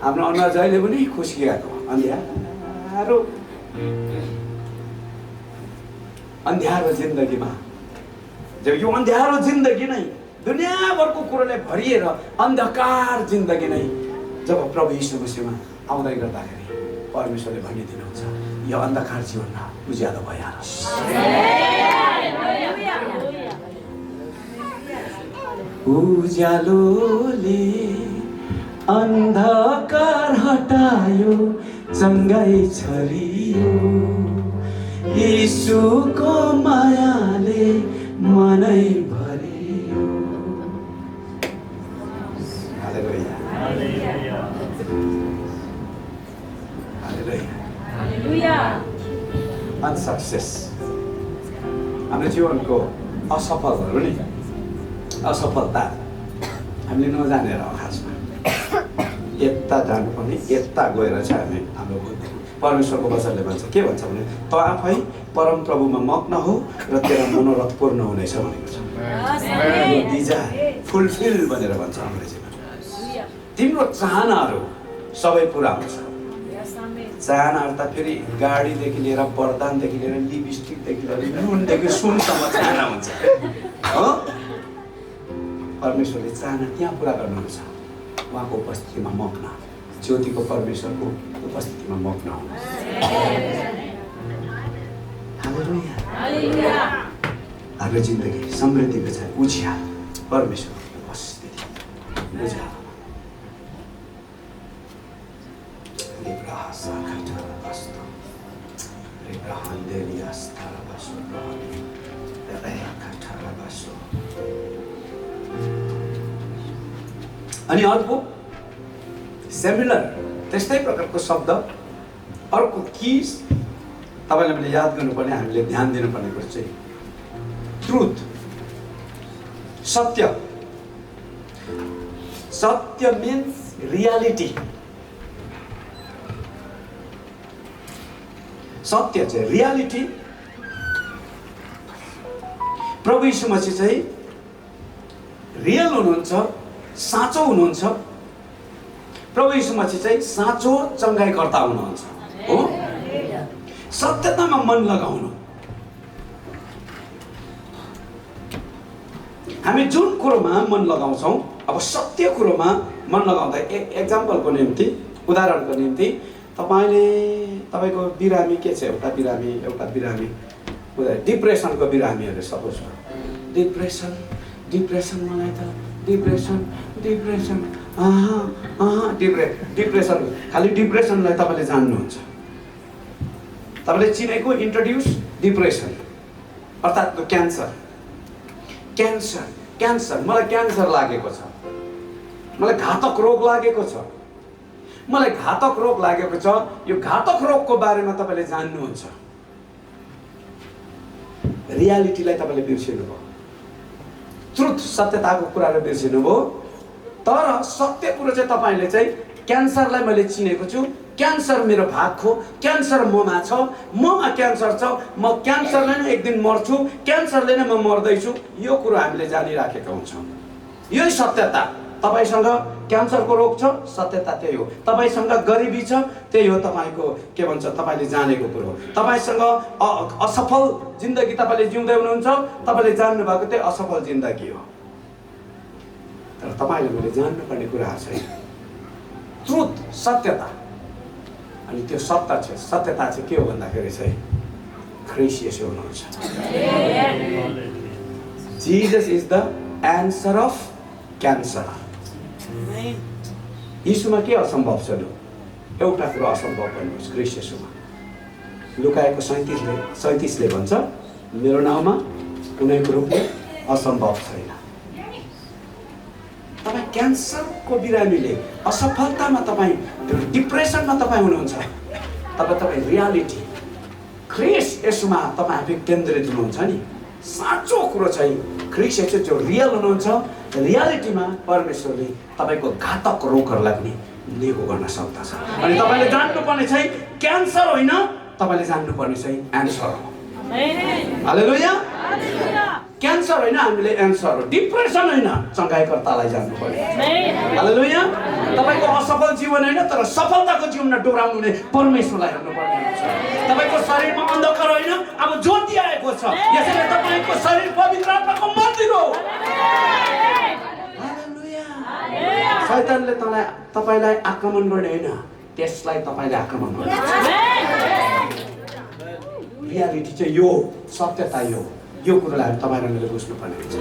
हाम्रो अनुहार जहिले पनि खुस्किएको अन्ध्यारो जिन्दगीमा। जब यो अन्ध्यारो जिन्दगी नै दुनियाँभरको कुरोले भरिएर अन्धकार जिन्दगी नै जब प्रभु यीशु मसीहमा आउँदै गर्दाखेरि परमेश्वरले भनिदिनुहुन्छ यो अन्धकार जीवनमा उज्यालो भइहालोस्। उज्यालोले अन्धकार हटायो, चङ्गाई छरियो, यीशुको मायाले मनै भरियो। हालेलुया। अनसक्सेस, हाम्रो जीवनको असफलहरू नि, असफलता हामीले नजानेर हो खासमा। यता जानुपर्ने, यता गएर चाहिँ हाम्रो परमेश्वरको वचनले भन्छ, के भन्छ भने त आफै परम प्रभुमा मग्न हो र तेरो मनोरथ पूर्ण हुनेछ भनेको छ। डिजायर फुलफिल भनेर भन्छ अङ्ग्रेजीमा। तिम्रो चाहनाहरू सबै पुरा हुन्छ। चाहनाहरू त फेरि गाडीदेखि लिएर वरदानदेखि लिएर लिपस्टिकदेखि लिएर नुनदेखि सुनसम्म चाहना हुन्छ हो। परमेश्वरले चाहना त्यहाँ पुरा गर्नुहुन्छ, उहाँको उपस्थितिमा मग्न, ज्योतिको परमेश्वरको उपस्थितिमा मग्न हुनुहोस्। हालेलुया। हाम्रो जिन्दगी समृद्धिको छ, उज्यालो परमेश्वरको उपस्थिति उज्यालो। अनि अर्को सिमिलर त्यस्तै प्रकारको शब्द अर्को किस तपाईले मैले याद गर्नुपर्ने, हामीले ध्यान दिनुपर्ने कुरा चाहिँ ट्रुथ, सत्य। सत्य मिन्स रियालिटी। सत्य चाहिँ रियालिटी। प्रभु यीशु मसीह चाहिँ रियल हुनुहुन्छ, साँचो हुनुहुन्छ। प्रभु यीशु मसीह चाहिँ साँचो चङ्गाइकर्ता हुनुहुन्छ हो। सत्यतामा मन लगाउनु। हामी जुन कुरोमा मन लगाउँछौँ, अब सत्य कुरोमा मन लगाउँदा एक्जाम्पलको निम्ति, उदाहरणको निम्ति तपाईँको बिरामी के छ, एउटा बिरामी डिप्रेसनको बिरामीहरू सपोज डिप्रेसन मलाई त डिप्रेसन खालि डिप्रेसनलाई तपाईँले जान्नुहुन्छ। तपाईँले चिनेको इन्ट्रोड्युस डिप्रेसन अर्थात् क्यान्सर मलाई क्यान्सर लागेको छ, मलाई घातक रोग लागेको छ, यो घातक रोगको बारेमा तपाईँले जान्नुहुन्छ। रियालिटीलाई तपाईँले बिर्सिनुभयो, ट्रुथ सत्यताको कुराहरू बिर्सिनुभयो। तर सत्य कुरो चाहिँ तपाईँले चाहिँ क्यान्सरलाई मैले चिनेको छु, क्यान्सर मेरो भाग हो, क्यान्सर ममा छ, ममा क्यान्सर छ, म क्यान्सरले नै एक दिन मर्छु, क्यान्सरले नै म मर्दैछु, यो कुरो हामीले जानिराखेका हुन्छौँ। यही सत्यता। तपाईसँग क्यान्सरको रोग छ, सत्यता त्यही हो। तपाईसँग गरिबी छ, त्यही हो तपाईँको के भन्छ तपाईँले जानेको कुरो। तपाईँसँग असफल जिन्दगी तपाईँले जिउँदै हुनुहुन्छ, तपाईँले जान्नु भएको त्यही असफल जिन्दगी हो। तर तपाईँले मैले जान्नुपर्ने कुराहरू चाहिँ ट्रुथ, सत्यता। अनि त्यो सत्यता चाहिँ के हो भन्दाखेरि चाहिँ ख्रिस्ट येशू हुनुहुन्छ। Jesus is the answer of cancer. यीशुमा के असम्भव छ? एउटा कुरो असम्भव भन्नुहोस्, ख्रिस्ट येशूमा। लुकाएको 37ले भन्छ, मेरो नाउँमा कुनै कुरो असम्भव छैन। तपाईँ क्यान्सरको बिरामीले, असफलतामा तपाईँ डिप्रेसनमा तपाईँ हुनुहुन्छ, तपाईँ रियालिटी ख्रिस्ट येशूमा तपाईँ आफै केन्द्रित हुनुहुन्छ नि। साँचो कुरो चाहिँ ख्रिस्ट येशू जो रियल हुनुहुन्छ, रियालिटीमा परमेश्वरले तपाईँको घातक रोगहरूलाई पनि निको गर्न सक्दछ। अनि तपाईँले जान्नुपर्ने चाहिँ क्यान्सर होइन, तपाईँले जान्नुपर्ने चाहिँ एन्सर हो। हालेलुया। क्यान्सर होइन, हामीले एन्सर हो। डिप्रेसन होइन, चङ्गाइकर्तालाई जान्नुपर्ने। हालेलुया। तपाईँको असफल जीवन होइन, तर सफलताको जीवनमा डोराउनु हुने परमेश्वरलाई हेर्नुपर्ने हुन्छ। तपाईँको शरीरमा अन्धकार होइन, अब ज्योति आएको छ। यसैले तपाईँको शरीर पवित्र आत्माको मन्दिर हो। शैतानले तपाईँलाई आक्रमण गर्ने होइन, त्यसलाई तपाईँले आक्रमण गर्नु। रियालिटी चाहिँ यो, सत्यता यो कुरोलाई तपाईँहरूले मैले बुझ्नुपर्ने हुन्छ।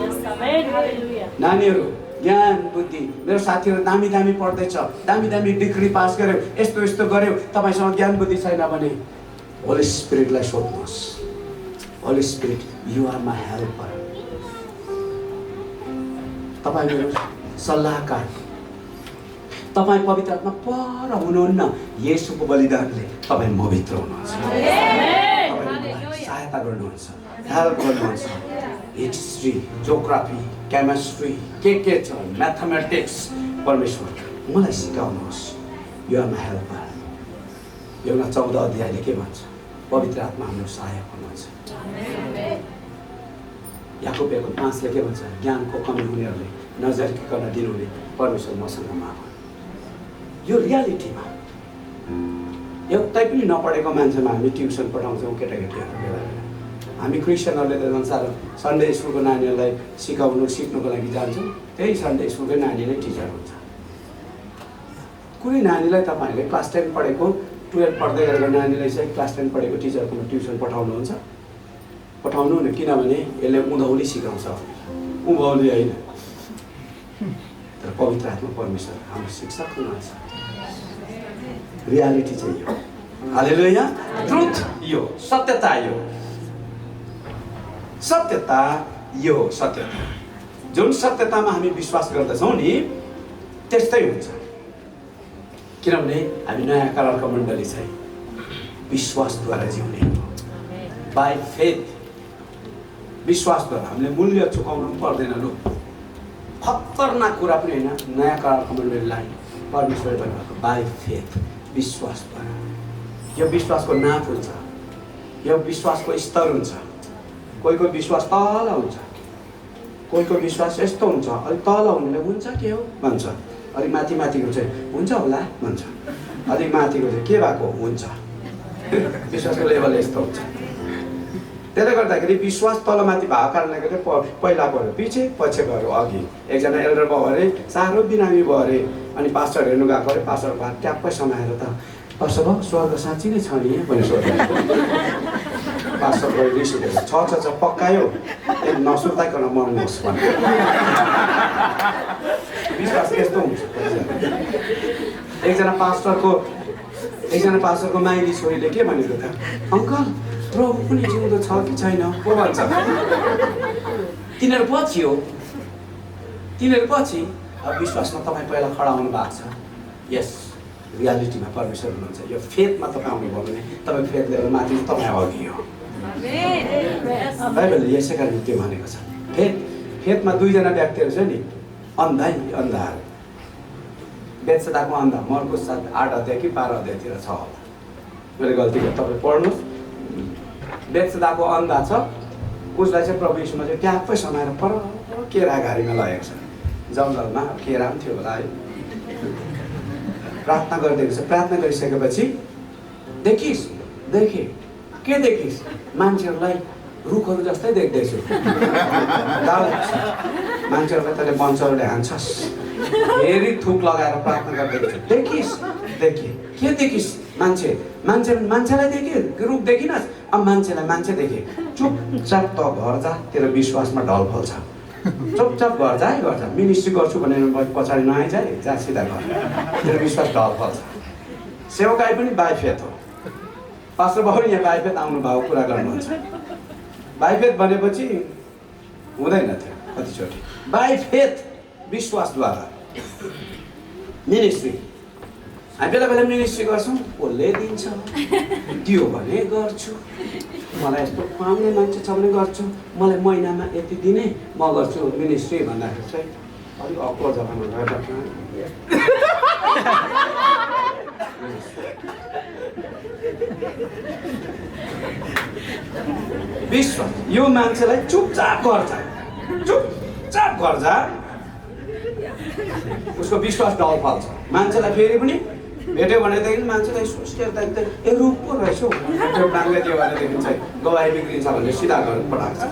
नानीहरू ज्ञान बुद्धि, मेरो साथीहरू दामी पढ्दैछ, दामी डिग्री पास गर्यो, यस्तो गर्यो, तपाईँसँग ज्ञान बुद्धि छैन भने होली स्पिरिटलाई सोध्नुहोस्। Holy spirit, you are my helper. तपाईँ मेरो सल्लाहकार। तपाईँ पवित्र आत्मा पर हुनुहुन्न, येशूको बलिदानले तपाईँ म भित्र हुनुहुन्छ। सहायता गर्नुहुन्छ, हेल्प गर्नुहुन्छ। हिस्ट्री, जियोग्राफी, केमिस्ट्री के छ, म्याथमेटिक्स, परमेश्वर मलाई सिकाउनुहोस्। You are my helper. योना 14 अध्यायले के भन्छ? पवित्र आत्मा हाम्रो सहायक हुनुहुन्छ। याकुब 5:5ले के भन्छ? ज्ञानको कमी हुनेहरूले नजरिकन दिनुहुने परमेश्वर मसँग माग। यो रियालिटीमा एउटै पनि नपढेको मान्छेमा हामी ट्युसन पठाउँछौँ केटाकेटीहरू बेला बेला। हामी क्रिस्चियनहरूले त संसार सन्डे स्कुलको नानीहरूलाई सिक्नुको लागि जान्छौँ, त्यही सन्डे स्कुलकै नानी नै टिचर हुन्छ। कुनै नानीलाई तपाईँहरूले क्लास 10 पढेको 12 पढ्दै गरेको नानीलाई चाहिँ क्लास 10 पढेको टिचरकोमा ट्युसन पठाउनुहुन्छ? पठाउनु न, किनभने यसले उँधौली सिकाउँछ, उँभौली होइन। तर पवित्र आत्मा परमेश्वर हाम्रो शिक्षक हुनुहुन्छ। रियालिटी चाहिँ यो, हालेलुया, ट्रुथ यो, सत्यता यो, सत्यता यो, सत्यता। जुन सत्यतामा हामी विश्वास गर्दछौँ नि त्यस्तै हुन्छ। किनभने हामी नयाँ करारको मण्डली चाहिँ विश्वासद्वारा जिउने हो। बाई फेथ, विश्वासद्वारा। हामीले मूल्य चुकाउनु पर्दैन। लु, खतरनाक कुरा पनि होइन। नयाँ करारको मण्डलीलाई परमेश्वरले भन्नुभएको बाई फेथ, विश्वासद्वारा। यो विश्वासको नाप हुन्छ, यो विश्वासको स्तर हुन्छ। कोहीको विश्वास तल हुन्छ, कोहीको विश्वास यस्तो हुन्छ। अलिक तल हुनेले हुन्छ के हो भन्छ, अलिक माथिको चाहिँ हुन्छ होला भन्छ, अलिक माथिको चाहिँ के भएको हुन्छ। विश्वासको लेभल यस्तो हुन्छ। त्यसले गर्दाखेरि विश्वास तलमाथि भएको कारणले गर्दा पहिला गयो पछि, पछि गयो अघि। एकजना एल्डर भयो अरे, साह्रो बिरामी भयो अरे, अनि पास्टर हेर्नु गएको अरे। पास्टर भए ट्याप्पै समाएर त पास्टर भयो स्वर्ग साँच्ची नै छ नि भने सोध्यो। पास्टर गयो रिस उठेर छ पक्कायो, नसुर्ताइकन मर्नुहोस् भन्यो। विश्वास त्यस्तो हुन्छ। एकजना पास्टरको माइली छोरीले के भनेको त, अङ्कल प्रभु पनि जिउँदो छ कि छैन को भन्छ। तिनीहरू पछि हो, तिनीहरू पछि। अब विश्वासमा तपाईँ पहिला खडा हुनु भएको छ। यस, रियालिटीमा परमेश्वर हुनुहुन्छ। यो फेथमा तपाईँ आउनुभयो भने तपाईँ फेथ लिएर माथि तपाईँ अघि हो। बाइबलले यसै कारण त्यो भनेको छ। फेथमा 2जना व्यक्तिहरू छ नि, अन्धाहरू। बेत्सेदाको अन्धा मर्कुस 8 अध्याय कि 12 अध्यायतिर छ होला, मैले गल्ती गरेँ, तपाईँ पढ्नुहोस्। बेत्सेदाको अन्धा छ, उसलाई चाहिँ प्रभु यीशुमा चाहिँ ट्याप्पै समाएर पर केरा घारीमा लगेको छ। जङ्गलमा केरा पनि थियो होला है। प्रार्थना गरिदिएको छ। प्रार्थना गरिसकेपछि देखे के देखिस्? मान्छेहरूलाई रुखहरू जस्तै देख्दैछु। मान्छेहरूलाई तैँले बन्चरले हान्छस्। फेरि थुक लगाएर प्रार्थना गरिदिएको छु। देखे के देखिस्? मान्छेलाई देखे, रुख देखिनस्। अब मान्छे देखे। चुपचाप त घर जा, तेरो विश्वासमा ढल फल्छ। चुपचाप घर जा। मिनिस्ट्री गर्छु भनेर पछाडि नआइजाए, जा सिधा घर, तेरो विश्वास ढल फल्छ। सेवकाई पनि बाई फेथ हो। पास्टर बाबु यहाँ बाई फेथ आउनु भएको कुरा गर्नुहुन्छ। बाई फेथ भनेपछि हुँदैन थियो कतिचोटि। बाई फेथ, विश्वासद्वारा मिनिस्ट्री। हामी बेला बेला मिनिस्ट्री गर्छौँ, कसले दिन्छ दियो भने गर्छु। मलाई यस्तो पाउने मान्छे छ भने गर्छु। मलाई महिनामा यति दिने म गर्छु मिनिस्ट्री भन्दाखेरि चाहिँ अलिक अक्लो जग्गामा गएर विश्वास। यो मान्छेलाई चुपचाप गर्छ, उसको विश्वास ढल फाल्छ। मान्छेलाई फेरि पनि भेट्यो भनेदेखि मान्छेलाई सोचेर त ए रुख पो रहेछ डाङ्गा दियो भनेदेखि चाहिँ गवाई बिग्रिन्छ भनेर सिधा गरेर पठाएको छ।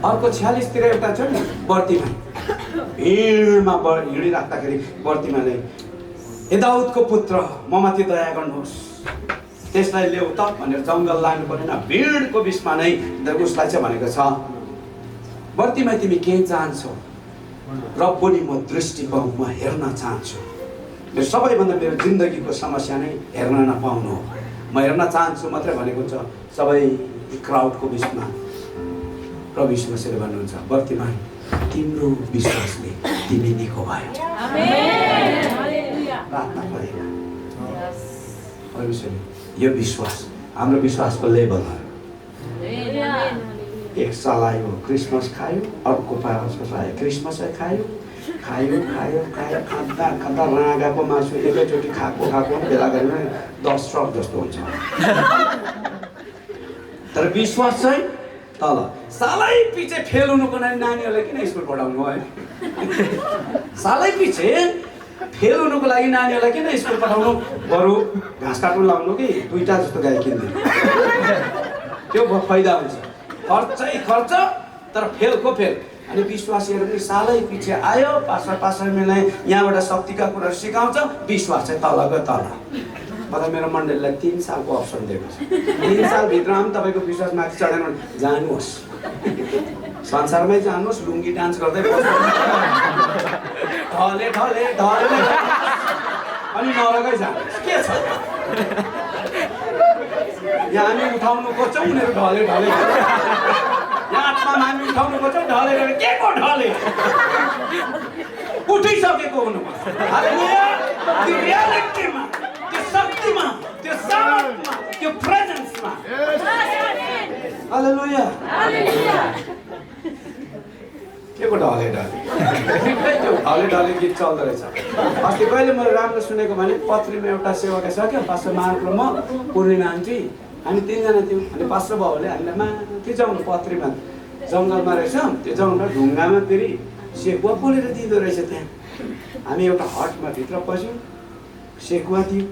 अर्को 46तिर एउटा छ नि बर्तीमा, हिँडमा हिँडिराख्दाखेरि बर्तीमा नै ए दाउदको पुत्र ममाथि दया गर्नुहोस्, त्यसलाई ल्याऊ त भनेर जङ्गल लानु परेन। भिडको बिचमा नै उसलाई चाहिँ भनेको छ, बर्तीमा तिमी के चाहन्छौ? रब्बुनी म दृष्टि पाऊँ, म हेर्न चाहन्छु। मेरो सबैभन्दा मेरो जिन्दगीको समस्या नै हेर्न नपाउनु हो। म हेर्न चाहन्छु मात्रै भनेको छ। सबै क्राउडको बिचमा प्रभु यीशु मसीहले भन्नुहुन्छ, बर्तीमा तिम्रो विश्वासले तिमी निको भयो। प्रार्थना गरेन परमेश्वरले। यो विश्वास हाम्रो विश्वासको लेभलहरू एक साल आयो क्रिसमस खायो, अर्को पास आयो क्रिसमसै खायो खायो खायो खायो खाँदा खाँदा राँगाको मासु एकैचोटि खाएको बेला गरेर 10 ट्रक जस्तो हुन्छ। तर विश्वास चाहिँ तल। सालै पछि फेल हुनुको लागि नानीहरूलाई किन स्कुल पढाउनु है? सालै पछि फेल हुनुको लागि नानीहरूलाई किन स्कुल पठाउनु? बरु घाँस काट्नु लाउनु कि 2टा जस्तो गाई किन्दिनु, त्यो फाइदा हुन्छ। खर्चै खर्च तर फेलको फेल। अनि विश्वासीहरू पनि सालै पछि आयो, पास्टर मिलाई यहाँबाट शक्तिका कुराहरू सिकाउँछ, विश्वास चाहिँ तल गयो तल। मलाई मेरो मण्डलीलाई 3 सालको अप्सन दिएको छ। 3 सालभित्रमा पनि तपाईँको विश्वास माथि चढेन भने जानुहोस्, संसारमै जानुहोस्, लुङ्गी डान्स गर्दै ढले ढले ढले अनि नरकै जानुहोस्। के छ यहाँ हामी उठाउनु खोज्छौँ, उनीहरू ढले ढले। यहाँ आत्मामा हामी उठाउनु खोज्छौँ, ढले ढले। के को ढले? उठिसकेको हुनुपर्छ। हालेलुया। त्यो रियालिटीमा, त्यो शक्तिमा, त्यो सामर्थ्यमा, त्यो प्रेजेन्समा। हालेलुया। के को ढले ढले? त्यो ढले ढले गीत चल्दो रहेछ। अस्ति कहिले मैले राम्रो सुनेको भने पत्रीमा एउटा सेवक छ क्या, पास्टर मार्क र म, पूर्णिमा आन्टी, हामी 3 जना थियौँ। अनि पास्टर बाबुले हामीलाई माथि जाउँ पत्रीमा, जङ्गलमा रहेछ, त्यो जङ्गलमा ढुङ्गामा फेरि सेकुवा पोलेर दिँदो रहेछ। त्यहाँ हामी एउटा हटमा भित्र पस्यौँ, सेकुवा थियो।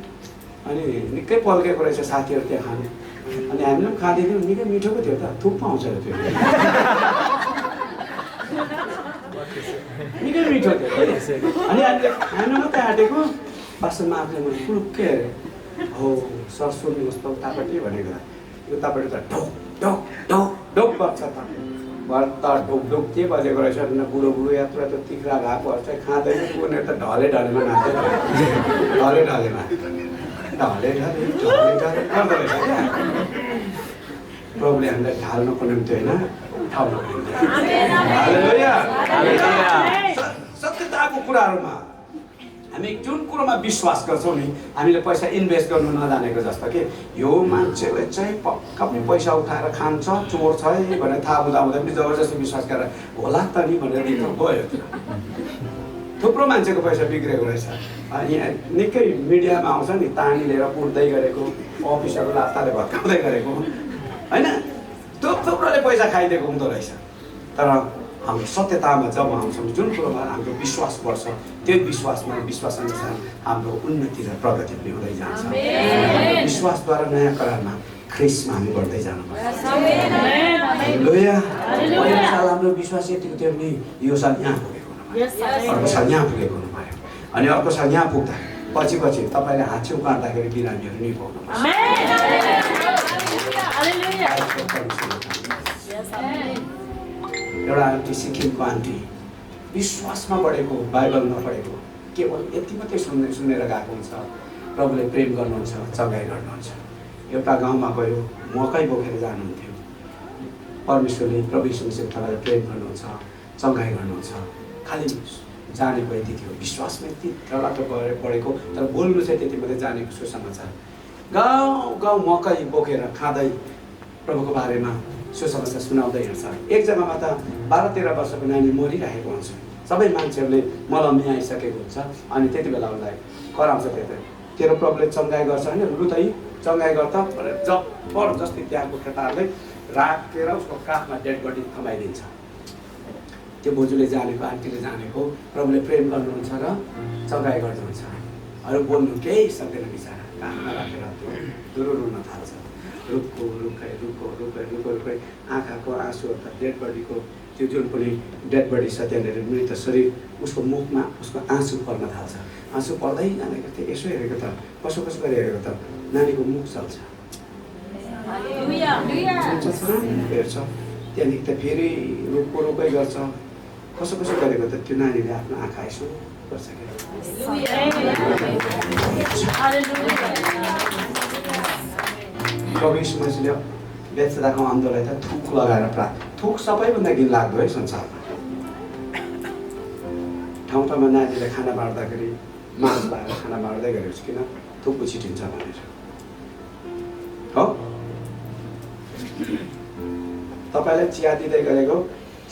अनि निकै पल्केको रहेछ साथीहरू त्यहाँ खानु। अनि हामीले पनि खाँदैथ्यौँ, निकै मिठो पो थियो त, थुक पाउँछ र त्यो निकै मिठो थियो। अनि हामीले खानु मात्रै आँटेको, पास्टरमा आफूले मैले पुरुक्कै हेरेँ, हो सर सुन्नुहोस् त उतापट्टि भनेको, उतापट्टि त ढोक ढोक ढोक ढोक बज्छ त, भर्त ढोक ढोक के बजेको रहेछ भने बुढो यात्रा त तिख्रा भएकोहरू चाहिँ खाँदैन, उनीहरू त ढले ढलेमा नाच्छ, ढले ढलेमा ढले ढले ढले ढले गर्दो रहेछ क्या। प्रभुले हामीलाई ढाल्नको निम्ति होइन, उठाउनको निम्ति। हालेलुया। सत्यताको कुराहरूमा हामी जुन कुरोमा विश्वास गर्छौँ नि, हामीले पैसा इन्भेस्ट गर्नु नजानेको जस्तो कि यो मान्छेले चाहिँ पक्का पनि पैसा उठाएर खान्छ, चोर छ है भनेर थाहा हुँदा पनि जबरजस्ती विश्वास गरेर होला त नि भनेर भित्र गयो। थुप्रो मान्छेको पैसा बिग्रेको रहेछ। यहाँ निकै मिडियामा आउँछ नि, तानी लिएर कुट्दै गरेको, अफिसहरू लात्ताले भत्काउँदै गरेको होइन, थुप्रोले पैसा खाइदिएको हुँदो रहेछ। तर हाम्रो सत्यतामा जब आउँछौँ, जुन कुरोमा हाम्रो विश्वास बढ्छ, त्यो विश्वासअनुसार हाम्रो उन्नति र प्रगति पनि हुँदै जान्छ। विश्वासद्वारा नयाँ करारमा ख्रिस्टमा हामी बढ्दै जानुपर्छ। हालेलुया। पहिलो साल हाम्रो विश्वास यतिको थियो भने यो साल यहाँ पुगेको हुनु पर्यो, अर्को साल यहाँ पुगेको हुनु पर्यो, अनि अर्को साल यहाँ पुग्दा पछि तपाईँले हात छेउ काट्दाखेरि बिरामीहरू नि पाउनुपर्छ। एउटा आन्टी, सिक्किमको आन्टी, विश्वासमा बढेको, बाइबल नपढेको, केवल यति मात्रै सुनेर गएको हुन्छ। प्रभुले प्रेम गर्नुहुन्छ, चङ्गाइ गर्नुहुन्छ। एउटा गाउँमा गयो, मकै बोकेर जानुहुन्थ्यो। परमेश्वरले प्रभु यीशु मसीहलाई प्रेम गर्नुहुन्छ, चङ्गाइ गर्नुहुन्छ। खालि जानेको यति थियो, विश्वासमा यति डरलाग्दो बढेको, तर बोल्नु चाहिँ त्यति मात्रै जानेको सुसमाचार। गाउँ गाउँ मकै बोकेर खाँदै प्रभुको बारेमा सुसमाचार सुनाउँदै हिँड्छ। एक जग्गामा त 12-13 वर्षको नानी मरिरहेको हुन्छ। सबै मान्छेहरूले मलमी आइसकेको हुन्छ। अनि त्यति बेला उसलाई कराउँछ, तेरो प्रभुले चङ्गाइ गर्छ होइन, लु त चङ्गाइ गर्छ भनेर जबरजस्ती त्यहाँको केटाहरूले राखेर उसको काखमा डेड बडी थमाइदिन्छ। त्यो बोजूले जानेको, आन्टीले जानेको, प्रभुले प्रेम गर्नुहुन्छ र चङ्गाइ गर्नुहुन्छ। अरू बोल्नु केही सक्दैन बिचरा, काखमा राखेर दुरु रुन थाल्छ। रुखको रुखै रुखो रुखै रुखो रुखै आँखाको आँसु अर्थात् डेड बडीको त्यो जुन पनि डेड बडी छ त्यहाँनिर मृत शरीर, उसको मुखमा उसको आँसु पर्न थाल्छ। आँसु पर्दै जानेको थियो, यसो हेरेको त कसो गरी हेरेको त नानीको मुख चल्छ, हेर्छ। त्यहाँदेखि त फेरि रुखको रुखै गर्छ, कसो गरेको त त्यो नानीले आफ्नो आँखा यसो गर्छ क्या। प्रभु यीशु मसीहले बेत्सदाको अन्धलाई त थुक लगाएर थुक सबैभन्दा घिनलाग्दो है संसारमा। ठाउँ ठाउँमा नानीले खाना बाँड्दाखेरि मास लगाएर खाना बाँड्दै गरेपछि किन थुक्को छिटिन्छ भनेर हो। तपाईँलाई चिया दिँदै गरेको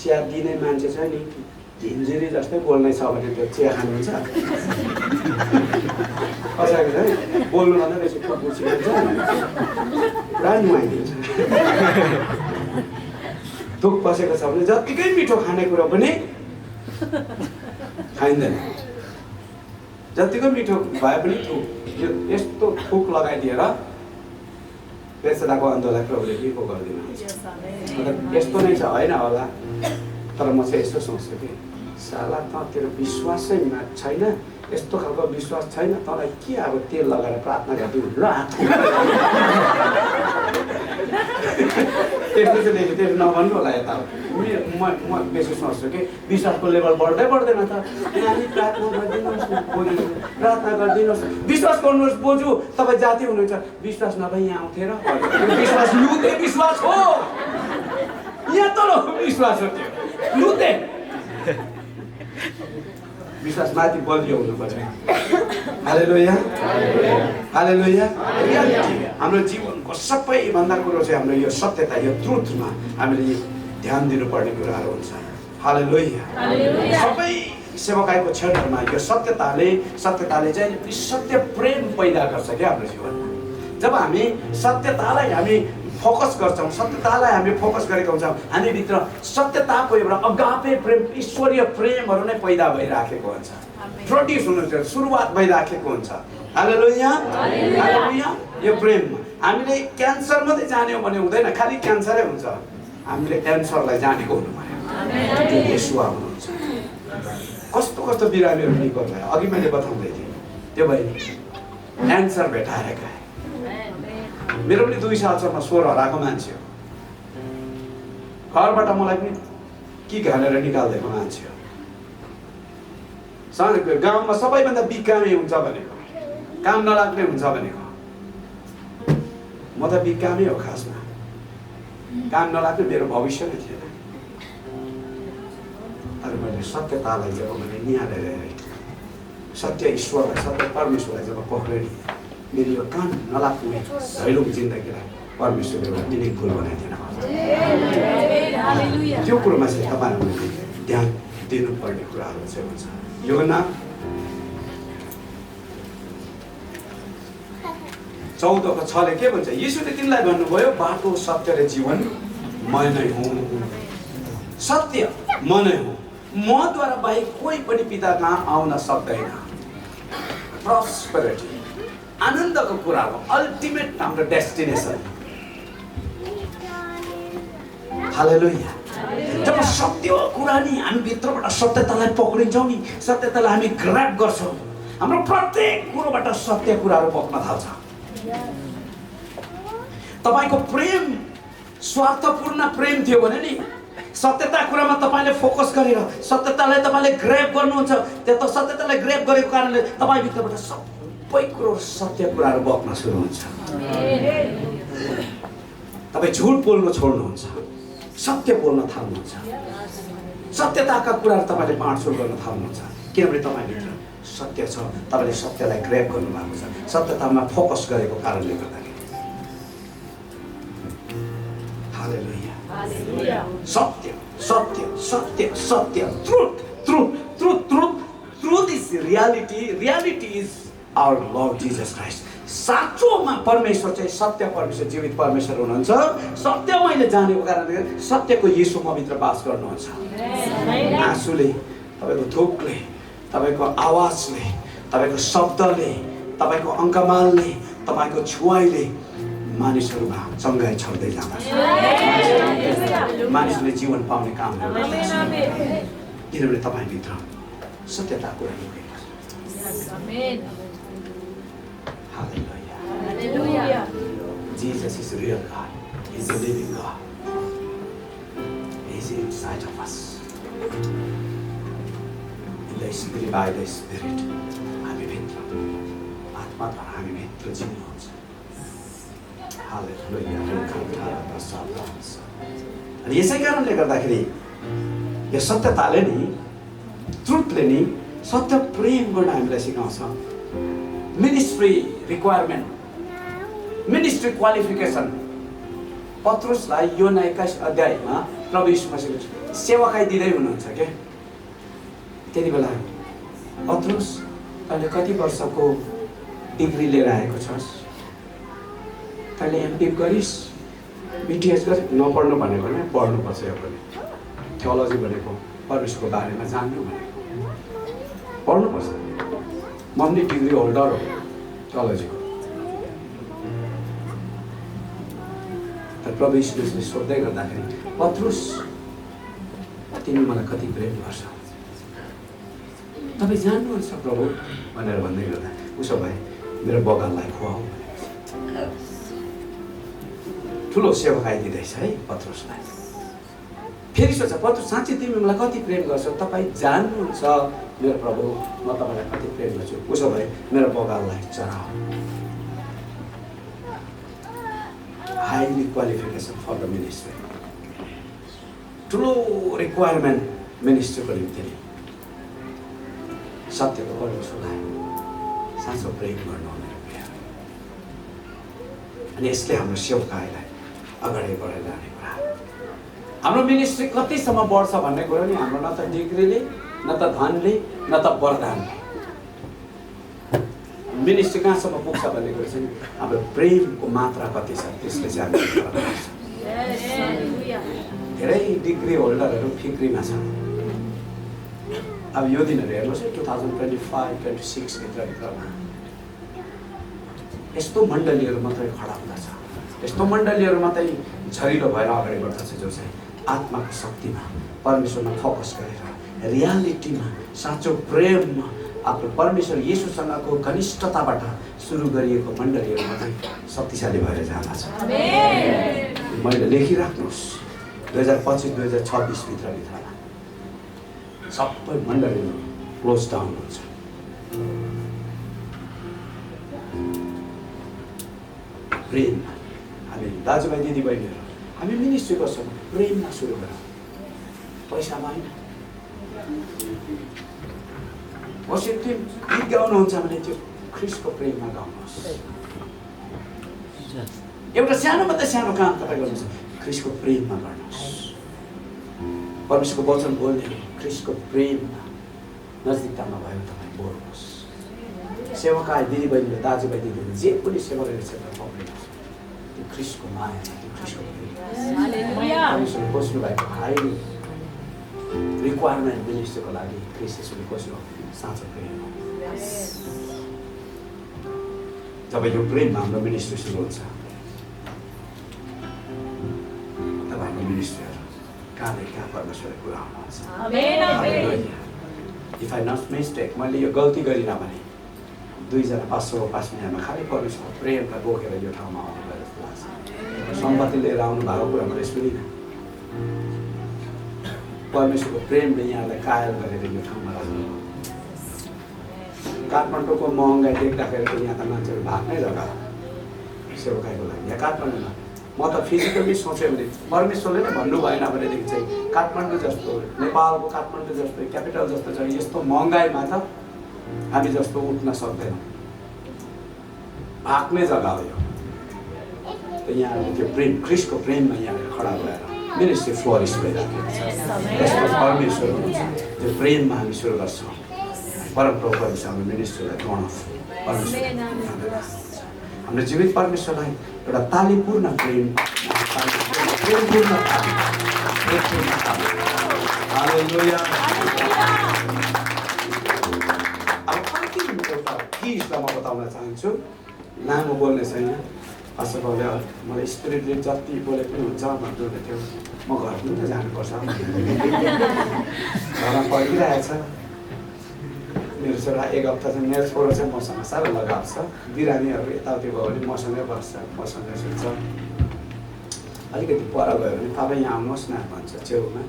चिया दिने मान्छे छ नि झिन्झिरी जस्तै बोल्नै छ भने त्यो चिया खानुहुन्छ कसैको चाहिँ बोल्नुभन्दा बेसी खुसी हुन्छ पुरा नुहाइदिन्छ थुक बसेको छ भने जत्तिकै मिठो खानेकुरो पनि खाइँदैन जतिको मिठो भए पनि थुक यो यस्तो थुक लगाइदिएर पेशदाको अन्तलाई प्रभुले लिएको गर्दिन मतलब यस्तो नै छ होइन होला तर म चाहिँ यस्तो सोच्छु कि साला त तेरो विश्वासै छैन यस्तो खालको विश्वास छैन तँलाई के अब तेल लगाएर प्रार्थना गरिदिउँ ल त्यस्तो चाहिँ देखेँ त्यो नभन्नु होला यता म बेसी सोच्छु कि विश्वासको लेभल बढ्दै बढ्दैन त हामी प्रार्थना गरिदिनुहोस् न बोजू प्रार्थना गरिदिनुहोस् विश्वास गर्नुहोस् बोजू तपाईँ जाति हुनुहुन्छ विश्वास नभए यहाँ आउँथे र विश्वास लुते विश्वास हो यहाँ तल विश्वास हो त्यो लुते विश्वास माथि बलियो हुनु पर्छ हालेलुया हालेलुया हाम्रो जीवनको सबैभन्दा कुरो चाहिँ हाम्रो यो सत्यता यो ट्रुथमा हामीले ध्यान दिनुपर्ने कुराहरू हुन्छ हालेलुया सबै सेवकाईको क्षेत्रमा यो सत्यताले चाहिँ सत्य प्रेम पैदा गर्छ क्या हाम्रो जीवनमा जब हामी सत्यतालाई हामी फोकस गर्छौँ सत्यतालाई हामी फोकस गरेका हुन्छौँ हामीभित्र सत्यताको एउटा अगापे प्रेम ईश्वरीय प्रेमहरू नै पैदा भइराखेको हुन्छ प्रोड्युस हुनुहुन्छ सुरुवात भइराखेको हुन्छ हालेलुया हालेलुया यो प्रेम हामीले क्यान्सर मात्रै जान्यौँ भने हुँदैन खालि क्यान्सरै हुन्छ हामीले क्यान्सरलाई जानेको हुनु पर्यो येशुवा हुनुहुन्छ कस्तो कस्तो बिरामीहरू निको भयो अघि मैले बताउँदै थिएँ त्यो बहिनी क्यान्सर भेटाएर गए मेरो पनि 2 सालसम्म स्वर हराएको मान्छे हो घरबाट मलाई पनि के घालेर निकालिदिएको मान्छे हो गाउँमा सबैभन्दा बिकामे हुन्छ भनेको काम नलाग्ने हुन्छ भनेको म त बिकामै हो खासमा काम नलाग्ने मेरो भविष्य नै थिएन तर मैले सत्यतालाई जब मैले निहालेर सत्य ईश्वरलाई सत्य परमेश्वरलाई जब पक्रेँ मेरो यो काम नलाग्ने दैलोको जिन्दगीलाई परमेश्वरले एउटा मिनिङफुल बनाइदिनु त्यो कुरोमा चाहिँ तपाईँहरूले ध्यान दिनुपर्ने कुराहरू चाहिँ हुन्छ योहन्ना 14:6 के भन्छ यीशुले तिमीलाई भन्नुभयो बाटो सत्य र जीवन म नै हुँ सत्य म नै हुँ मद्वारा बाहेक कोही पनि पितामा आउन सक्दैन प्रोस्पेरिटी आनन्दको कुरा हो अल्टिमेट हाम्रो डेस्टिनेसन हालेलुया जब सत्य कुरा नि हामी भित्रबाट सत्यतालाई पक्रिन्छौँ नि सत्यतालाई हामी ग्र्याब गर्छौँ हाम्रो प्रत्येक कुरोबाट सत्य कुराहरू बग्न थाल्छ तपाईको प्रेम स्वार्थपूर्ण प्रेम थियो भने नि सत्यता कुरामा तपाईले फोकस गरेर सत्यतालाई तपाईले ग्र्याब गर्नुहुन्छ त्यो त सत्यतालाई ग्र्याब गरेको कारणले तपाईँ भित्रबाट सबै कुरो सत्य कुराहरू बग्न सुरु हुन्छ तपाईँ झुट बोल्न छोड्नुहुन्छ सत्य बोल्न थाल्नुहुन्छ सत्यताका कुराहरू तपाईले बाँडचुँड गर्न थाल्नुहुन्छ किनभने तपाईँभित्र सत्य छ तपाईले सत्यलाई ग्र्याब गर्नु भएको छ सत्यतामा फोकस गरेको कारणले गर्दाखेरि हालेलुया सत्य सत्य सत्य सत्य truth truth truth truth truth is reality reality is our Lord Jesus Christ साँचोमा परमेश्वर चाहिँ सत्य परमेश्वर जीवित परमेश्वर हुनुहुन्छ सत्य मैले जानेको कारणले सत्यको यीशु मभित्र बास गर्नुहुन्छ आँसुले तपाईँको थुकले तपाईँको आवाजले तपाईँको शब्दले तपाईँको अङ्कमालले तपाईँको छुवाइले मानिसहरूमा चङ्गाइ छर्दै जाँदछ मानिसहरूले जीवन पाउने काम गर्दछ किनभने तपाईँभित्र सत्यता कुरा लुकेको छ Hallelujah. Jesus is real God. He's a living God. He's inside of us. In the Spirit, by the Spirit, हामी भित्र आत्माद्वारा हामी भित्र जिउनुहुन्छ हालेलुया अनि यसै कारणले गर्दाखेरि यो सत्यताले नि ट्रुथले नि सत्य प्रेम गर्न हामीलाई सिकाउँछ ministry requirement, ministry qualification. पत्रुसलाई यो 21 अध्यायमा प्रभु यीशु मसीहले सेवाकाई दिँदै हुनुहुन्छ के। त्यति बेला पत्रुस तैँले कति वर्षको डिग्री लिएर आएको छस्, तैँले एमपिएफ गरिस्, बिटिएस गरी नपढ्नु भनेको नै पढ्नुपर्छ। यो पनि थियोलोजी भनेको परमेश्वरको बारेमा जान्नु भनेको पढ्नुपर्छ। म पनि डिग्री होल्डर हो थियोलोजीको। तर प्रभु यीशुले सोध्दै गर्दाखेरि पत्रुस तिमी मलाई कति प्रेम गर्छ, तपाईँ जान्नुहुन्छ प्रभु भनेर भन्दै गर्दा उसो भए मेरो बगानलाई खुवाऊ भनेको ठुलो सेवाकाई दिँदैछ है पत्रुसलाई। फेरि सोच पत्रुस साँच्चै तिमी मलाई कति प्रेम गर्छौ, तपाईँ जान्नुहुन्छ मेरो प्रभु म तपाईँलाई कति प्रेम गर्छु, उसो भए मेरो बगानलाई चराऊ। Highly qualification for the ministry, ठुलो रिक्वायरमेन्ट मिनिस्ट्रीको निम्ति सत्यको परमेश्वरलाई साँचो प्रेम गर्नु भनेर प्रिय। अनि यसले हाम्रो सेवकाईलाई अगाडि बढेर लाने कुरा। हाम्रो मिनिस्ट्री कतिसम्म बढ्छ भन्ने कुरो नि हाम्रो न त डिग्रीले, न त धनले, न त वरदानले। मिनिस्ट्री कहाँसम्म पुग्छ भन्ने कुरो चाहिँ हाम्रो प्रेमको मात्रा कति छ त्यसले चाहिँ हामी धेरै डिग्री होल्डरहरू फिक्रीमा छ। अब यो दिनहरू हेर्नुहोस् है 2025-26 भित्रमा यस्तो मण्डलीहरू मात्रै खडा हुँदछ, यस्तो मण्डलीहरू मात्रै झरिलो भएर अगाडि बढ्दछ जो चाहिँ आत्माको शक्तिमा परमेश्वरमा फोकस गरेर रियालिटीमा साँचो प्रेममा आफ्नो परमेश्वर येशूसँगको घनिष्ठताबाट सुरु गरिएको मण्डलीहरू मात्रै शक्तिशाली भएर जाँदछ। मैले लेखिराख्नुहोस् 2025-2026 भित्रमा सबै मण्डलीहरू क्लोज डाउन हुन्छ। प्रेममा हामी दाजुभाइ दिदीबहिनीहरू हामी मिनिस्ट्री गर्छौँ, प्रेममा सुरु गरौँ, पैसामा होइन। वर्षिप टिम गीत गाउनुहुन्छ भने त्यो ख्रिस्टको प्रेममा गाउनुहोस्। एउटा सानोभन्दा सानो काम तपाईँ गर्नुहोस्, ख्रिस्टको प्रेममा गर्नुहोस्। परमेश्वरको वचन बोल्ने ख्रिस्टको प्रेममा नजिकतामा भयो तपाईँ बोल्नुहोस्। सेवाकाई दिदीबहिनीले दाजुभाइ दिदीले जे पनि सेवा गरेको छ पक्रिनुहोस्। त्यो ख्रिस्टको माया, त्यो ख्रिस्टको प्रेम परमेश्वरले खोज्नु भएको हाइली रिक्वायरमेन्ट मिनिस्ट्रीको लागि ख्रिस्टले खोज्नु साँचो प्रेम हो। जब यो प्रेममा हाम्रो मिनिस्ट्री सुरु हुन्छ तब हाम्रो मिनिस्ट्रीहरू कहाँदेखि कहाँ परमेश्वरले कुरा आउनुहुन्छ। इफ आई नट मिस्टेक मैले यो गल्ती गरिनँ भने 2 जना पास्टरको 5 महिनामा खालि परमेश्वरको प्रेमलाई बोकेर यो ठाउँमा आउनु भयो जस्तो लाग्छ। सम्पत्ति लिएर आउनु भएको कुरा मैले सुनिनँ। परमेश्वरको प्रेमले यहाँलाई कायल गरेर यो ठाउँमा राख्नु। काठमाडौँको महँगाई देख्दाखेरि त यहाँ त मान्छेहरू भाग्नै जग्गा सेवाकाईको लागि। यहाँ काठमाडौँमा म त फिजिकली सोचेँ भने परमेश्वरले नै भन्नु भएन भनेदेखि चाहिँ काठमाडौँ जस्तो नेपालको काठमाडौँ जस्तो क्यापिटल जस्तो छ यस्तो महँगाईमा त हामी जस्तो उठ्न सक्दैनौँ। भाग्ने जग्गा हो यो। त यहाँले त्यो प्रेम ख्रिस्टको प्रेममा यहाँले खडा भएर मिनिस्ट्री फ्लोरिस भइराखेको छ। यसमा परमेश्वर हुनुहुन्छ। त्यो प्रेममा हामी सुरु गर्छौँ। परमप्रभु परमेश्वर हाम्रो मिनिस्ट्रीलाई परमेश्वर हाम्रो जीवित परमेश्वरलाई एउटा तालीपूर्ण प्रेम प्रेमपूर्ण हालेलुया। अब कति एउटा किसलाई म बताउन चाहन्छु, लामो बोल्ने छैन। पास्टर बाबुले मलाई स्पिरिटले जति बोले पनि हुन्छ भन्नुहुँदै थियो। म घर पनि त जानुपर्छ, घरमा पर्खिरहेछ। मेरो छोरा 1 हप्ता चाहिँ मेरो छोरो चाहिँ मसँग साह्रै लगाव छ। बिरामीहरू यताउति भयो भने मसँगै बस्छ, मसँगै सुत्छ। अलिकति पर गयो भने तपाईँ यहाँ आउनुहोस् न भन्छ छेउमा,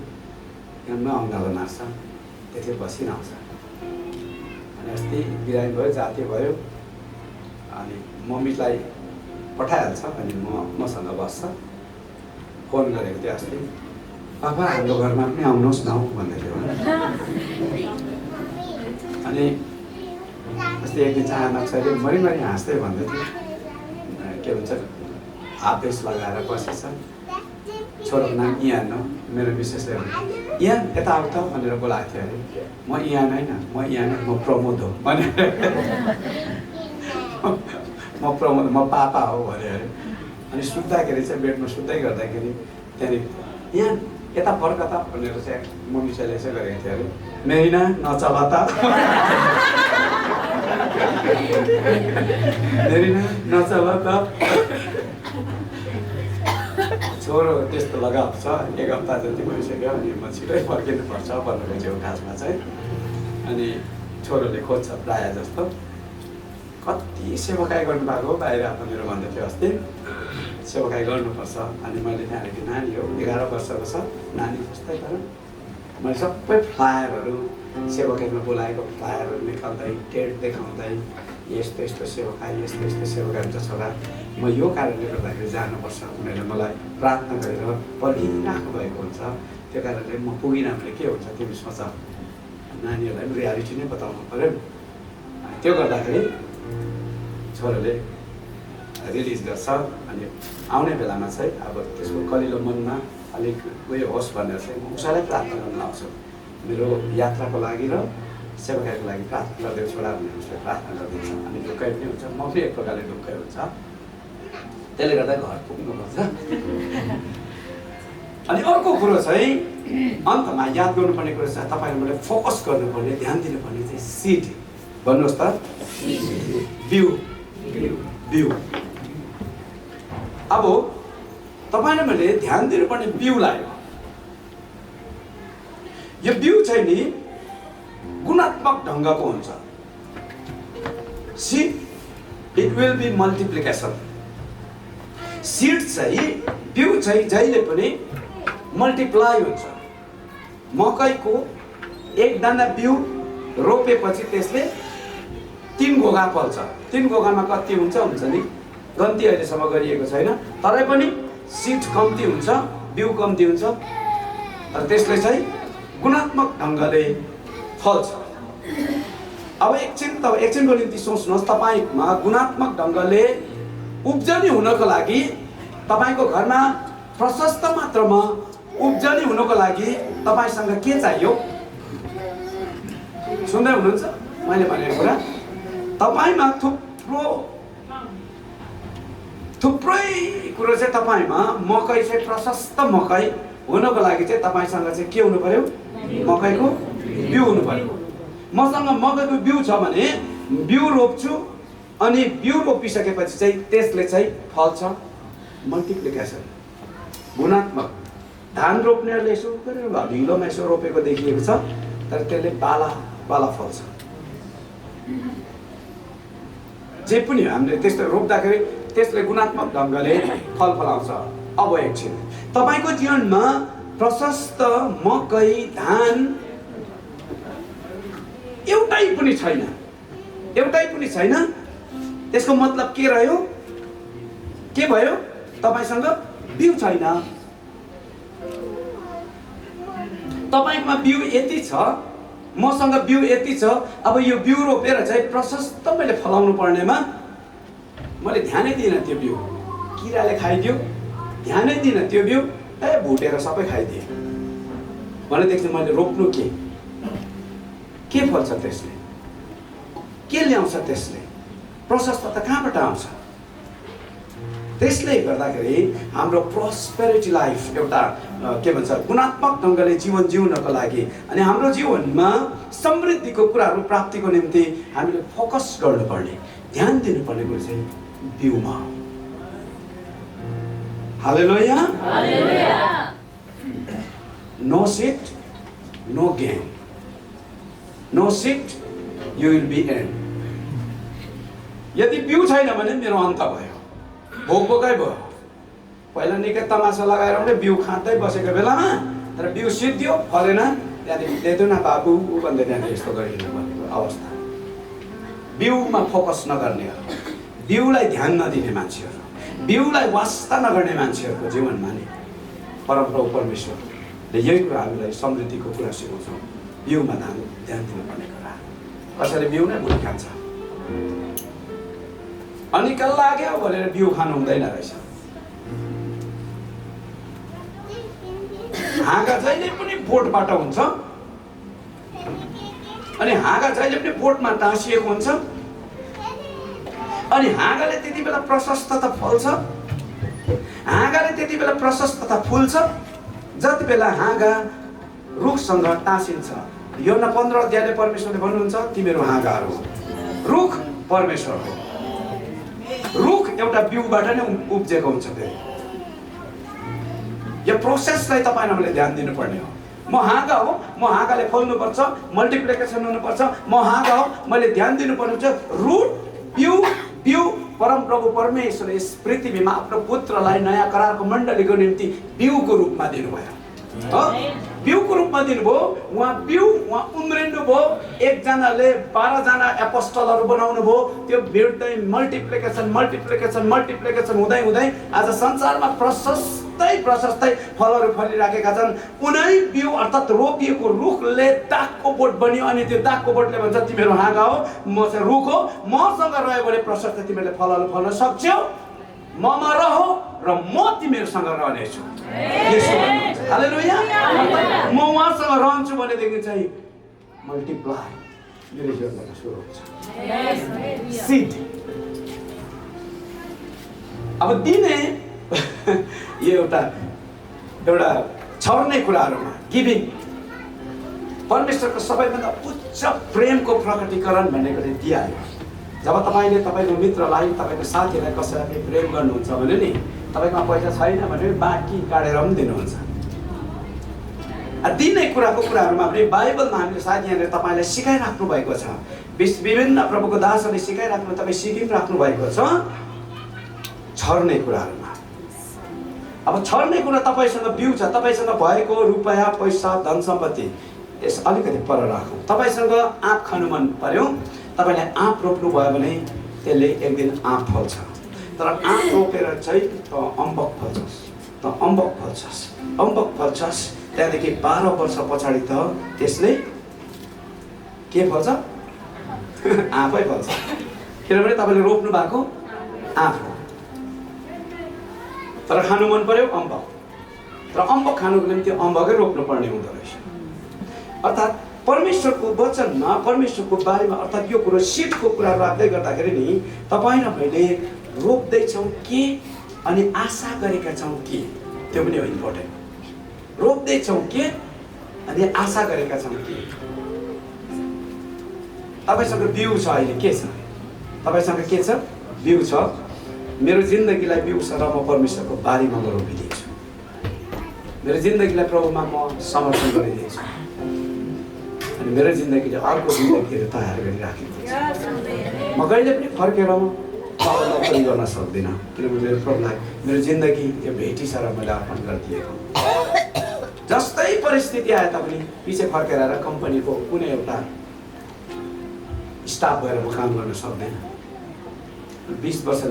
यहाँ अङ्गालो मार्छ, त्यति बसिरहन्छ। अनि अस्ति बिरामी भयो, जाती भयो, अनि मम्मीलाई पठाइहाल्छ अनि मसँग बस्छ। फोन गरेको थियो अस्ति, पापा हाम्रो घरमा पनि आउनुहोस् न भन्दै थियो। अनि अस्ति एक दिन चाहना छैन मरिमरि हाँस्दै भन्दै थियो के भन्छ आवेश लगाएर बसेछ। छोरोको नाम इयान हो, मेरो विशेषै हो। इयान यता आऊ त भनेर बोलाएको थियो अरे। म इयान होइन, म इयान, म प्रमोद हो भनेर। म प्रमोद, म पापा हो भने अरे। अनि सुत्दाखेरि चाहिँ बेडमा सुत्दै गर्दाखेरि त्यहाँनिर इयान यता फर्क त भनेर चाहिँ मम्मीले यसो गरेको थियो अरे। मेरिना नचला त, मेरिना नचला त। छोरो त्यस्तो लगाव छ, 1 हप्ता जति भइसक्यो अनि म छिटै फर्किनुपर्छ भन्नुको चाहिँ खासमा चाहिँ। अनि छोरोले खोज्छ प्रायः जस्तो, कति सेवाकाई गर्नुभएको बाहिर भनेर भन्दै थियो अस्ति। सेवाकाई गर्नुपर्छ। अनि मैले त्यहाँदेखि नानी हो 11 वर्षको छ नानी जस्तै तर मैले सबै फ्लायरहरू सेवाकाईमा बोलाएको फ्लायरहरू निकाल्दै टेट देखाउँदै यस्तो यस्तो सेवाकाई, यस्तो यस्तो सेवाकाई हुन्छ छोरा, म यो कारणले गर्दाखेरि जानुपर्छ भनेर मलाई प्रार्थना गरेर पर्खिराख्नु भएको हुन्छ। त्यो कारणले म पुगिनँ भने के हुन्छ तिमी सोच। नानीहरूलाई पनि रियालिटी नै बताउनु पऱ्यो। त्यो गर्दाखेरि छोराले रिलिज गर्छ। अनि आउने बेलामा चाहिँ अब त्यसको कलिलो मनमा अलिक उयो होस् भनेर चाहिँ म उसैलाई प्रार्थना गर्न लाउँछु। मेरो यात्राको लागि र सेवाकाईको लागि प्रार्थना गर्दै छोरा भनेर उसले प्रार्थना गरिदिन्छ। अनि ढुक्कै पनि हुन्छ, म पनि एक प्रकारले ढुक्कै हुन्छ। त्यसले गर्दा घर पुग्नुपर्छ। अनि अर्को कुरो चाहिँ अन्तमा याद गर्नुपर्ने कुरो चाहिँ तपाईँले मैले फोकस गर्नुपर्ने, ध्यान दिनुपर्ने चाहिँ सिड। भन्नुहोस् त, बिउ। बिउ। अब तपाईँले मैले ध्यान दिनुपर्ने बिउलाई, यो बिउ चाहिँ नि गुणात्मक ढङ्गको हुन्छ। Seed it will be multiplication. Seed चाहिँ बिउ चाहिँ जहिले पनि मल्टिप्लाई हुन्छ। मकैको 1 दाना बिउ रोपेपछि त्यसले 3 घोगा फल्छ। 3 घोगामा कति हुन्छ नि गन्ती अहिलेसम्म गरिएको छैन, तरै पनि सिड कम्ती हुन्छ, बिउ कम्ती हुन्छ, तर त्यसले चाहिँ गुणात्मक ढङ्गले फल्छ। अब एकछिनको निम्ति सोच्नुहोस्, तपाईँमा गुणात्मक ढङ्गले उब्जनी हुनको लागि, तपाईँको घरमा प्रशस्त मात्रामा उब्जनी हुनको लागि तपाईँसँग के चाहियो? सुन्दै हुनुहुन्छ मैले भनेको कुरा? तपाईँमा थुप्रै कुरो चाहिँ तपाईँमा मकै चाहिँ प्रशस्त मकै हुनको लागि चाहिँ तपाईँसँग चाहिँ के हुनु पर्यो? मकैको बिउ हुनु पर्यो। मसँग मकैको बिउ छ भने बिउ रोप्छु, अनि बिउ रोपिसकेपछि चाहिँ त्यसले चाहिँ फल्छ। मल्टिप्लिकेसन, गुणात्मक। धान रोप्नेहरूले यसो गरेर ढिलोमा यसो रोपेको देखिएको छ, तर त्यसले बाला फल्छ। जे पनि हामीले त्यस्तो रोप्दाखेरि त्यसले गुणात्मक ढङ्गले फल फलाउँछ। अब एकछिन तपाईँको जीवनमा प्रशस्त मकै, धान एउटै पनि छैन, त्यसको मतलब के रह्यो? के भयो? तपाईसँग बिउ छैन। तपाईँमा बिउ यति छ, मसँग बिउ यति छ। अब यो बिउ रोपेर चाहिँ प्रशस्त मैले फलाउनु पर्नेमा मैले ध्यानै दिइनँ। त्यो बिउ किराले खाइदियो, ध्यानै दिइनँ। त्यो बिउ भुटेर सबै खाइदिएँ भनेदेखि मैले रोप्नु के फल्छ? त्यसले के ल्याउँछ? त्यसले प्रशस्तता कहाँबाट आउँछ? त्यसले गर्दाखेरि हाम्रो प्रोस्पेरिटी लाइफ एउटा के भन्छ गुणात्मक ढङ्गले जीवन जिउनको लागि अनि हाम्रो जीवनमा समृद्धिको कुराहरू प्राप्तिको निम्ति हामीले फोकस गर्नुपर्ने, ध्यान दिनुपर्ने कुरो चाहिँ बिउमा हो। Hallelujah, hallelujah. No seed no gain, no seed you will be end. यदि बिउ छैन भने मेरो अन्त भयो, भोकै भयो। पहिला निकै तमासा लगाएर आउने बिउ खाँदै बसेको बेलामा तर बिउ सिद्धियो फलेन, त्यहाँदेखि दिँदैन न बाबु भन्दै त्यहाँदेखि यस्तो गरिदिनु भनेको अवस्था। बिउमा फोकस नगर्नेहरू, बिउलाई ध्यान नदिने मान्छेहरू, बिउलाई वास्ता नगर्ने मान्छेहरूको जीवनमा नि परमप्रभु परमेश्वरले यही कुरा हामीलाई समृद्धिको कुरा सिकाउँछौँ। बिउमा ध्यान दिनुपर्ने कुरा। कसैले बिउ नै भुल खान्छ, अनि कल लाग्यो भनेर बिउ खानु हुँदैन रहेछ। हाँगा जहिले पनि बोटबाट हुन्छ अनि हाँगा जहिले पनि बोटमा टाँसिएको हुन्छ अनि हाँगाले त्यति बेला प्रशस्त त फल्छ, हाँगाले त्यति बेला प्रशस्त त फुल्छ जति बेला हाँगा रुखसँग टाँसिन्छ। योना 15 अध्यायले परमेश्वरले भन्नुहुन्छ तिमीहरू हाँगाहरू हो, रुख परमेश्वर हो। रुख एउटा बिउबाट नै उब्जेको हुन्छ। त्यो यो प्रोसेसलाई तपाईँ हामीले ध्यान दिनुपर्ने हो। म हाँगा हो, म हाँगाले फल्नुपर्छ, मल्टिप्लिकेसन हुनुपर्छ, म हाँगा हो, मैले ध्यान दिनुपर्ने हुन्छ। रुट बिउ बिउ परमप्रभु परमेश्वरले यस पृथ्वीमा आफ्नो पुत्रलाई नयाँ करारको मण्डलीको निम्ति बिउको रूपमा दिनुभयो। बिउको रूपमा दिनुभयो। उहाँ बिउ उहाँ उम्रिनु भयो। एकजनाले 12 जना एपोस्टलहरू बनाउनु भयो। त्यो बिउदै मल्टिप्लिकेसन मल्टिप्लिकेसन मल्टिप्लिकेसन हुँदै हुँदै आज संसारमा प्रशस्तै फलहरू फलिराखेका छन्। उनै बिउ अर्थात् रोपिएको रुखले दागको बोट बन्यो अनि त्यो दागको बोटले भन्छ तिमीहरू हाँगा हो, म चाहिँ रुख हो, मसँग रह्यो भने प्रशस्त तिमीहरूले फलहरू फल्न सक्छौ, ममा रहो र म तिमीहरूसँग रहनेछु। हालेलुया। म उहाँसँग रहन्छु भनेदेखि चाहिँ मल्टिप्लाई मेरो जीवनमा सुरु हुन्छ। सिड अब दिने यो एउटा छर्ने कुराहरूमा गिभिङ परमेश्वरको सबैभन्दा उच्च प्रेमको प्रकटीकरण भनेको चाहिँ दिइहाल्यो। जब तपाईँले तपाईँको मित्रलाई तपाईँको साथीलाई कसैलाई प्रेम गर्नुहुन्छ भने नि तपाईँकोमा पैसा छैन भने बाँकी काटेर पनि दिनुहुन्छ। दिने कुराहरूमा पनि बाइबलमा हामीले सायद यहाँनिर तपाईँलाई सिकाइराख्नु भएको छ। विभिन्न प्रभुको दासहरूले सिकाइराख्नु, तपाईँ सिकिराख्नु भएको छ छर्ने कुराहरूमा। अब छर्ने कुरा तपाईँसँग बिउ छ, तपाईँसँग भएको रुपैयाँ पैसा धन सम्पत्ति यस अलिकति पर राखौँ। तपाईँसँग आँप खानु मन पर्यो, तपाईँले आँप रोप्नु भयो भने त्यसले एक दिन आँप फल्छ। तर आँप रोपेर चाहिँ त अम्बक फल्छस्, अम्बक फल्छस् त्यहाँदेखि 12 वर्ष पछाडि त त्यसले के फल्छ? आँपै फल्छ। किनभने तपाईँले रोप्नु भएको आँप हो। तर खानु मन पर्यो अम्बक, तर अम्बक खानुको निम्ति अम्बकै रोप्नु पर्ने हुँदो रहेछ। अर्थात् परमेश्वरको वचनमा परमेश्वरको बारेमा अर्थात् यो कुरो सिडको कुरा राख्दै गर्दाखेरि नि तपाईँ र मैले रोप्दैछौँ के अनि आशा गरेका छौँ के, त्यो पनि हो इम्पोर्टेन्ट। रोप्दैछौँ के अनि आशा गरेका छौँ के। तपाईँसँग बिउ छ, अहिले के छ? तपाईँसँग के छ? बिउ छ। मेरो जिन्दगीलाई बिउ छ र म परमेश्वरको बारीमा म रोपिदिन्छु। मेरो जिन्दगीलाई प्रभुमा म समर्पण गरिदिन्छु अनि मेरो जिन्दगीले अर्को जिन्दगीहरू तयार गरिराखेको छ। म कहिले पनि फर्केर नोकरी गर्न सक्दिनँ किनभने मेरो प्रभुलाई मेरो जिन्दगी यो भेटी छ र मैले अर्पण गरिदिएको। जस्तै परिस्थिति आए तापनि पछि फर्केर आएर कम्पनीको कुनै एउटा स्टाफ भएर म काम गर्न सक्दैन। 20 वर्ष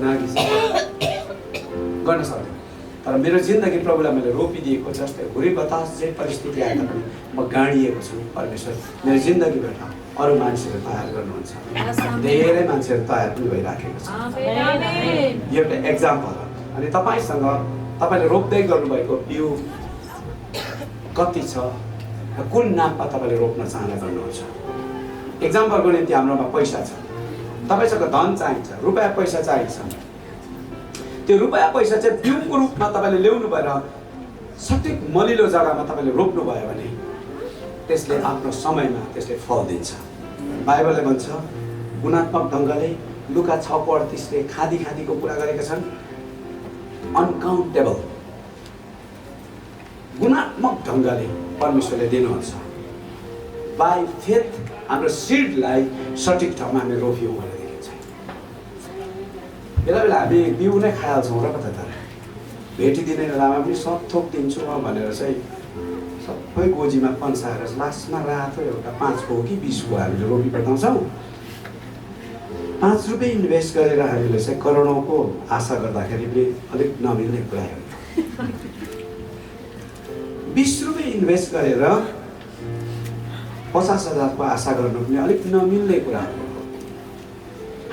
गर्न सक्दैन। तर मेरो जिन्दगी प्रभुलाई मैले रोपिदिएको जस्तै घुरी बतास जे परिस्थिति आए तापनि म गाडिएको छु। परमेश्वर मेरो जिन्दगीबाट अरू मान्छेहरू तयार गर्नुहुन्छ। धेरै मान्छेहरू तयार पनि भइराखेको छ। यो एउटा एक्जाम्पल हो। अनि तपाईँसँग तपाईँले रोप्दै गर्नुभएको बिउ कति छ र कुन नाममा तपाईँले रोप्न चाहना गर्नुहुन्छ? एक्जाम्पलको निम्ति हाम्रोमा पैसा छ, तपाईँसँग धन चाहिन्छ, रुपैयाँ पैसा चाहिन्छ। त्यो रुपैयाँ पैसा चाहिँ बिउको रूपमा तपाईँले ल्याउनु भएर सठिक मलिलो जग्गामा तपाईँले रोप्नु भयो भने त्यसले आफ्नो समयमा त्यसले फल दिन्छ। बाइबलले भन्छ गुणात्मक ढङ्गले लुका 6:38ले खादीको कुरा गरेका छन्। अनकाउन्टेबल गुणात्मक ढङ्गले परमेश्वरले दिनुहुन्छ। बाई फेथ हाम्रो सिडलाई सठिक ठाउँमा हामी रोप्यौँ भनेदेखि चाहिँ बेला बेला हामी बिउ नै खाइहाल्छौँ र कता तर भेटिदिने बेलामा पनि सब थोक दिन्छु म भनेर चाहिँ सबै गोजीमा पन्साएर लास्टमा रातो एउटा 5 को कि 20 को हामीले रोपिपठाउँछौँ। 5 रुपियाँ इन्भेस्ट गरेर हामीले चाहिँ करोडौँको आशा गर्दाखेरि पनि अलिक नमिल्ने कुरा हो। 20 रुपियाँ इन्भेस्ट गरेर 50,000 को आशा गर्नु पनि अलिक नमिल्ने कुरा हो।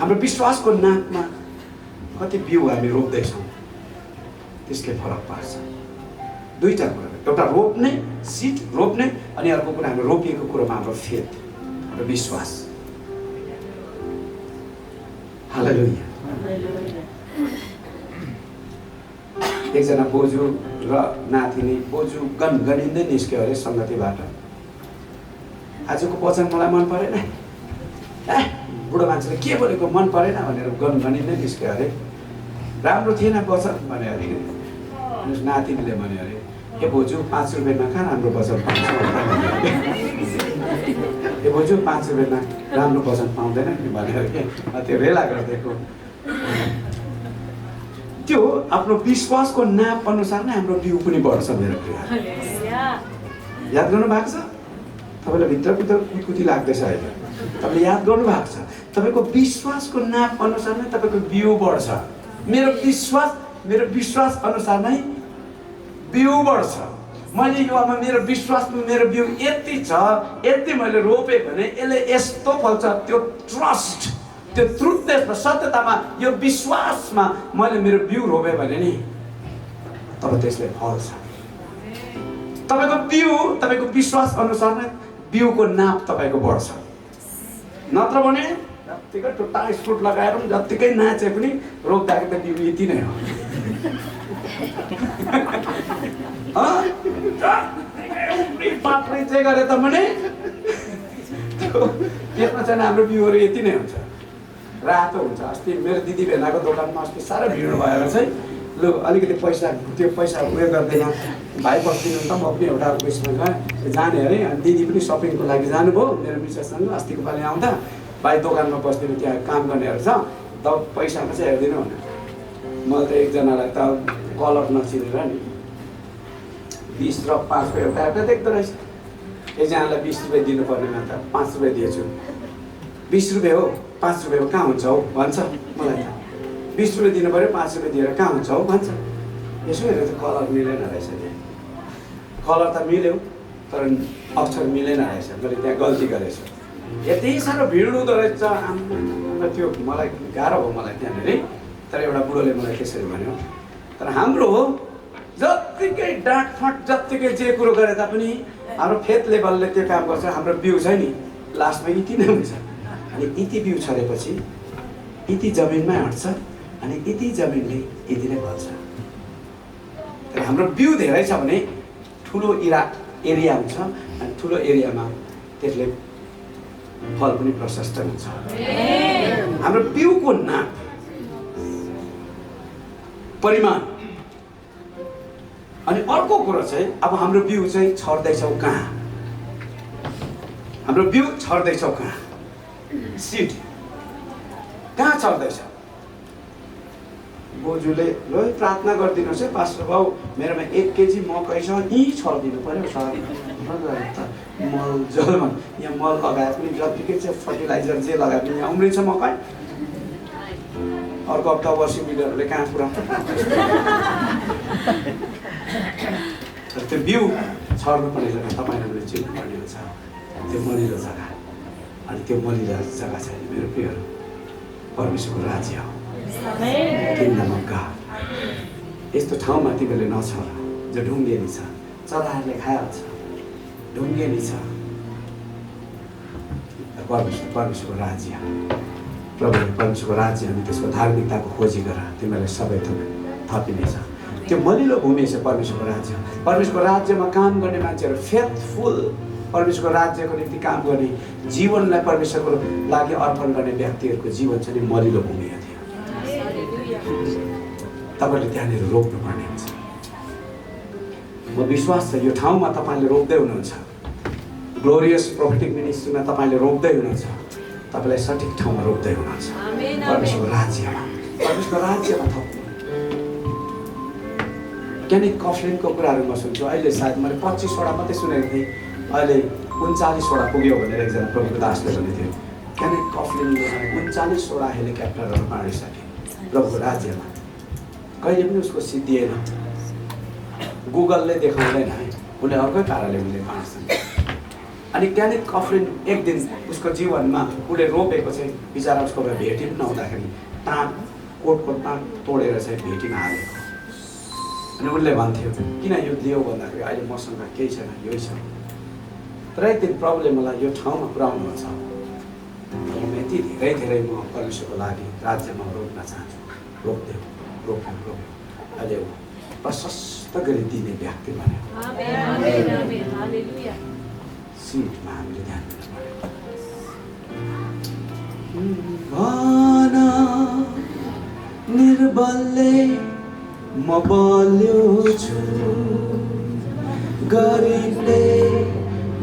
हाम्रो विश्वासको नाकमा कति बिउ हामी रोप्दैछौँ त्यसले फरक पार्छ। दुईटा कुरा एउटा रोप्ने सिड रोप्ने अनि अर्को कुरा हाम्रो रोपिएको कुरोमा हाम्रो फेथ हाम्रो विश्वास। हालेलुया। एकजना बोजू र नातिनी, बोजू गनगनिँदै निस्क्यो अरे सङ्गतिबाट। आजको वचन मलाई मन परेन, बुढो मान्छेले के बोलेको मन परेन भनेर गनगनिँदै निस्क्यो अरे। राम्रो थिएन वचन भने अरे। नातिनीले भन्यो अरे, ए बोजू 5 रुपियाँमा कहाँ राम्रो वचन पाउँछ? ए बोजू 5 रुपियाँमा राम्रो वचन पाउँदैन नि भनेर के त्यो रेला गरिदिएको। त्यो आफ्नो विश्वासको नाप अनुसार नै हाम्रो बिउ पनि बढ्छ मेरो प्रिय। याद गर्नु भएको छ? तपाईँलाई भित्र कुदकुदी लाग्दैछ अहिले। तपाईँले याद गर्नु भएको छ? तपाईँको विश्वासको नाप अनुसार नै तपाईँको बिउ बढ्छ। मेरो विश्वास अनुसार नै बिउ बढ्छ। मैले युवामा मेरो विश्वासमा मेरो बिउ यति छ, यति मैले रोपेँ भने यसले यस्तो फल्छ। त्यो ट्रस्ट, त्यो ट्रुथनेसमा, सत्यतामा, यो विश्वासमा मैले मेरो बिउ रोपेँ भने नि तब त्यसले फल्छ। तपाईँको बिउ तपाईँको विश्वास अनुसार नै बिउको नाप तपाईँको बढ्छ। नत्र भने जत्तिकै टुट्टा स्पुट लगाएर पनि जत्तिकै नाचे पनि रोप्दाखेरि त बिउ यति नै हो। पात्रै चाहिँ गरे त भने त्यसमा चाहिँ हाम्रो बिउहरू यति नै हुन्छ, रातो हुन्छ। अस्ति मेरो दिदी भेनाको दोकानमा अस्ति साह्रै भिड भएर चाहिँ लु अलिकति पैसा उयो गर्दैन भाइ बस्दिनु त, म पनि एउटा उयसमा गएँ जाने अरे। अनि दिदी पनि सपिङको लागि जानुभयो मेरो मिसेससँग। अस्तिको पालि आउँदा भाइ दोकानमा बस्दिनु, त्यहाँ काम गर्नेहरू छ, त पैसामा चाहिँ हेरिदिनु भने मैले त एकजनालाई त कलर नचिनेर नि 20 र 5 को एउटा देख्दो रहेछ। एकजनालाई 20 रुपियाँ दिनुपर्नेमा त 5 रुपियाँ दिएछु। 20 रुपियाँ हो, 5 रुपियाँमा कहाँ हुन्छ हौ भन्छ मलाई त। 20 रुपियाँ दिनु पऱ्यो, 5 रुपियाँ दिएर कहाँ हुन्छ हौ भन्छ। यसो हेरेर त कलर मिलेन रहेछ। कलर त मिल्यो तर अक्षर मिलेन रहेछ। मैले त्यहाँ गल्ती गरेछु। यति साह्रो भिड हुँदो रहेछ। आम्मा त्यो मलाई गाह्रो भयो मलाई त्यहाँनिर। तर एउटा बुढोले मलाई त्यसरी भन्यो। तर हाम्रो जत्तिकै डाँटफाँट जत्तिकै जे कुरो गरे तापनि हाम्रो फेथ लेभलले त्यो काम गर्छ। हाम्रो बिउ छ नि लास्टमा यति नै हुन्छ। अनि यति बिउ छरेपछि यति जमिनमै हट्छ अनि यति जमिनले यति नै फल्छ। तर हाम्रो बिउ धेरै छ भने ठुलो एरिया हुन्छ अनि ठुलो एरियामा त्यसले फल पनि प्रशस्त हुन्छ। हाम्रो बिउको नाप, परिमाण। अनि अर्को कुरो चाहिँ अब हाम्रो बिउ चाहिँ छर्दैछौँ कहाँ? हाम्रो बिउ छर्दैछौँ कहाँ? सिड कहाँ छर्दैछ? बोजूले ल प्रार्थना गरिदिनुहोस् है पास्टर बाउ, मेरोमा 1 केजी मकै छ, यहीँ छरिदिनु पऱ्यो सर। मल जलमा यहाँ मल लगाए पनि जतिकै चाहिँ फर्टिलाइजर जे लगाए पनि यहाँ उम्रिन्छ मकै। अर्को हप्ता वर्षी बिलहरूले कहाँ पुऱ्याउँछ? तर त्यो बिउ छर्नुपर्ने जग्गा तपाईँले मैले चिन्नुपर्ने हुन्छ। त्यो मलिलो जग्गा। अनि त्यो मलिलो जग्गा चाहिँ मेरो प्रियहरू परमेश्वरको राज्य हो। Kingdom of God. यस्तो ठाउँमा तिमीले नछर जो ढुङ्गेनी छ, चराहरूले खाइहाल्छ, ढुङ्गेनी छ। परमेश्वरको राज्य, परमेश्वरको राज्य अनि त्यसको धार्मिकताको खोजी गर, तिमीलाई सबै थोक थपिनेछ। त्यो मलिलो भूमि छ परमेश्वरको राज्य। परमेश्वरको राज्यमा काम गर्ने मान्छेहरू फेथफुल, परमेश्वरको राज्यको निम्ति काम गर्ने, जीवनलाई परमेश्वरको लागि अर्पण गर्ने व्यक्तिहरूको जीवन चाहिँ मलिलो भूमि थियो। तपाईँले त्यहाँनिर रोप्नुपर्ने हुन्छ। म विश्वास छ यो ठाउँमा तपाईँले रोप्दै हुनुहुन्छ। ग्लोरियस प्रोफेटिक मिनिस्ट्रीमा तपाईँले रोप्दै हुनुहुन्छ। तपाईँलाई सठिक ठाउँमा रोप्दै हुनुहुन्छ। परमेश्वरको राज्यमा थप्नु। केनिथ कफलिनको कुराहरू म सुन्छु। अहिले सायद मैले 25वटा मात्रै सुनेको थिएँ, अहिले 39वटा पुग्यो भनेर एकजना प्रभुको दासले भन्दै थियो। केनिथ कफलिनले 39वटा हेलिकप्टरहरू बाँडिसके प्रभुको राज्यमा। कहिले पनि उसको सिद्धिएन। गुगलले देखाउँदैन है, उसले अर्कै पाराले उसले बाँड्छन्। अनि केनिथ कफलिन एक दिन उसको जीवनमा उसले रोपेको चाहिँ बिचरा उसको भेटी पनि नहुँदाखेरि कोटको ताँत तोडेर चाहिँ भेटीमा हालेको। अनि उनले भन्थ्यो किन यो लियो भन्दाखेरि अहिले मसँग केही छैन, यही छ। तर एक दिन प्रभुले मलाई यो ठाउँमा पुर्याउनुहुन्छ, यति धेरै धेरै म परमेश्वरको लागि राज्यमा रोप्न चाहन्छु। रोप्देऊ, रोप्यो। अहिले प्रशस्त गरी दिने व्यक्ति भन्यो। सिटमा हामीले ध्यान दिनु पर्यो। निर्बलले म बल्यो छु, गरिबले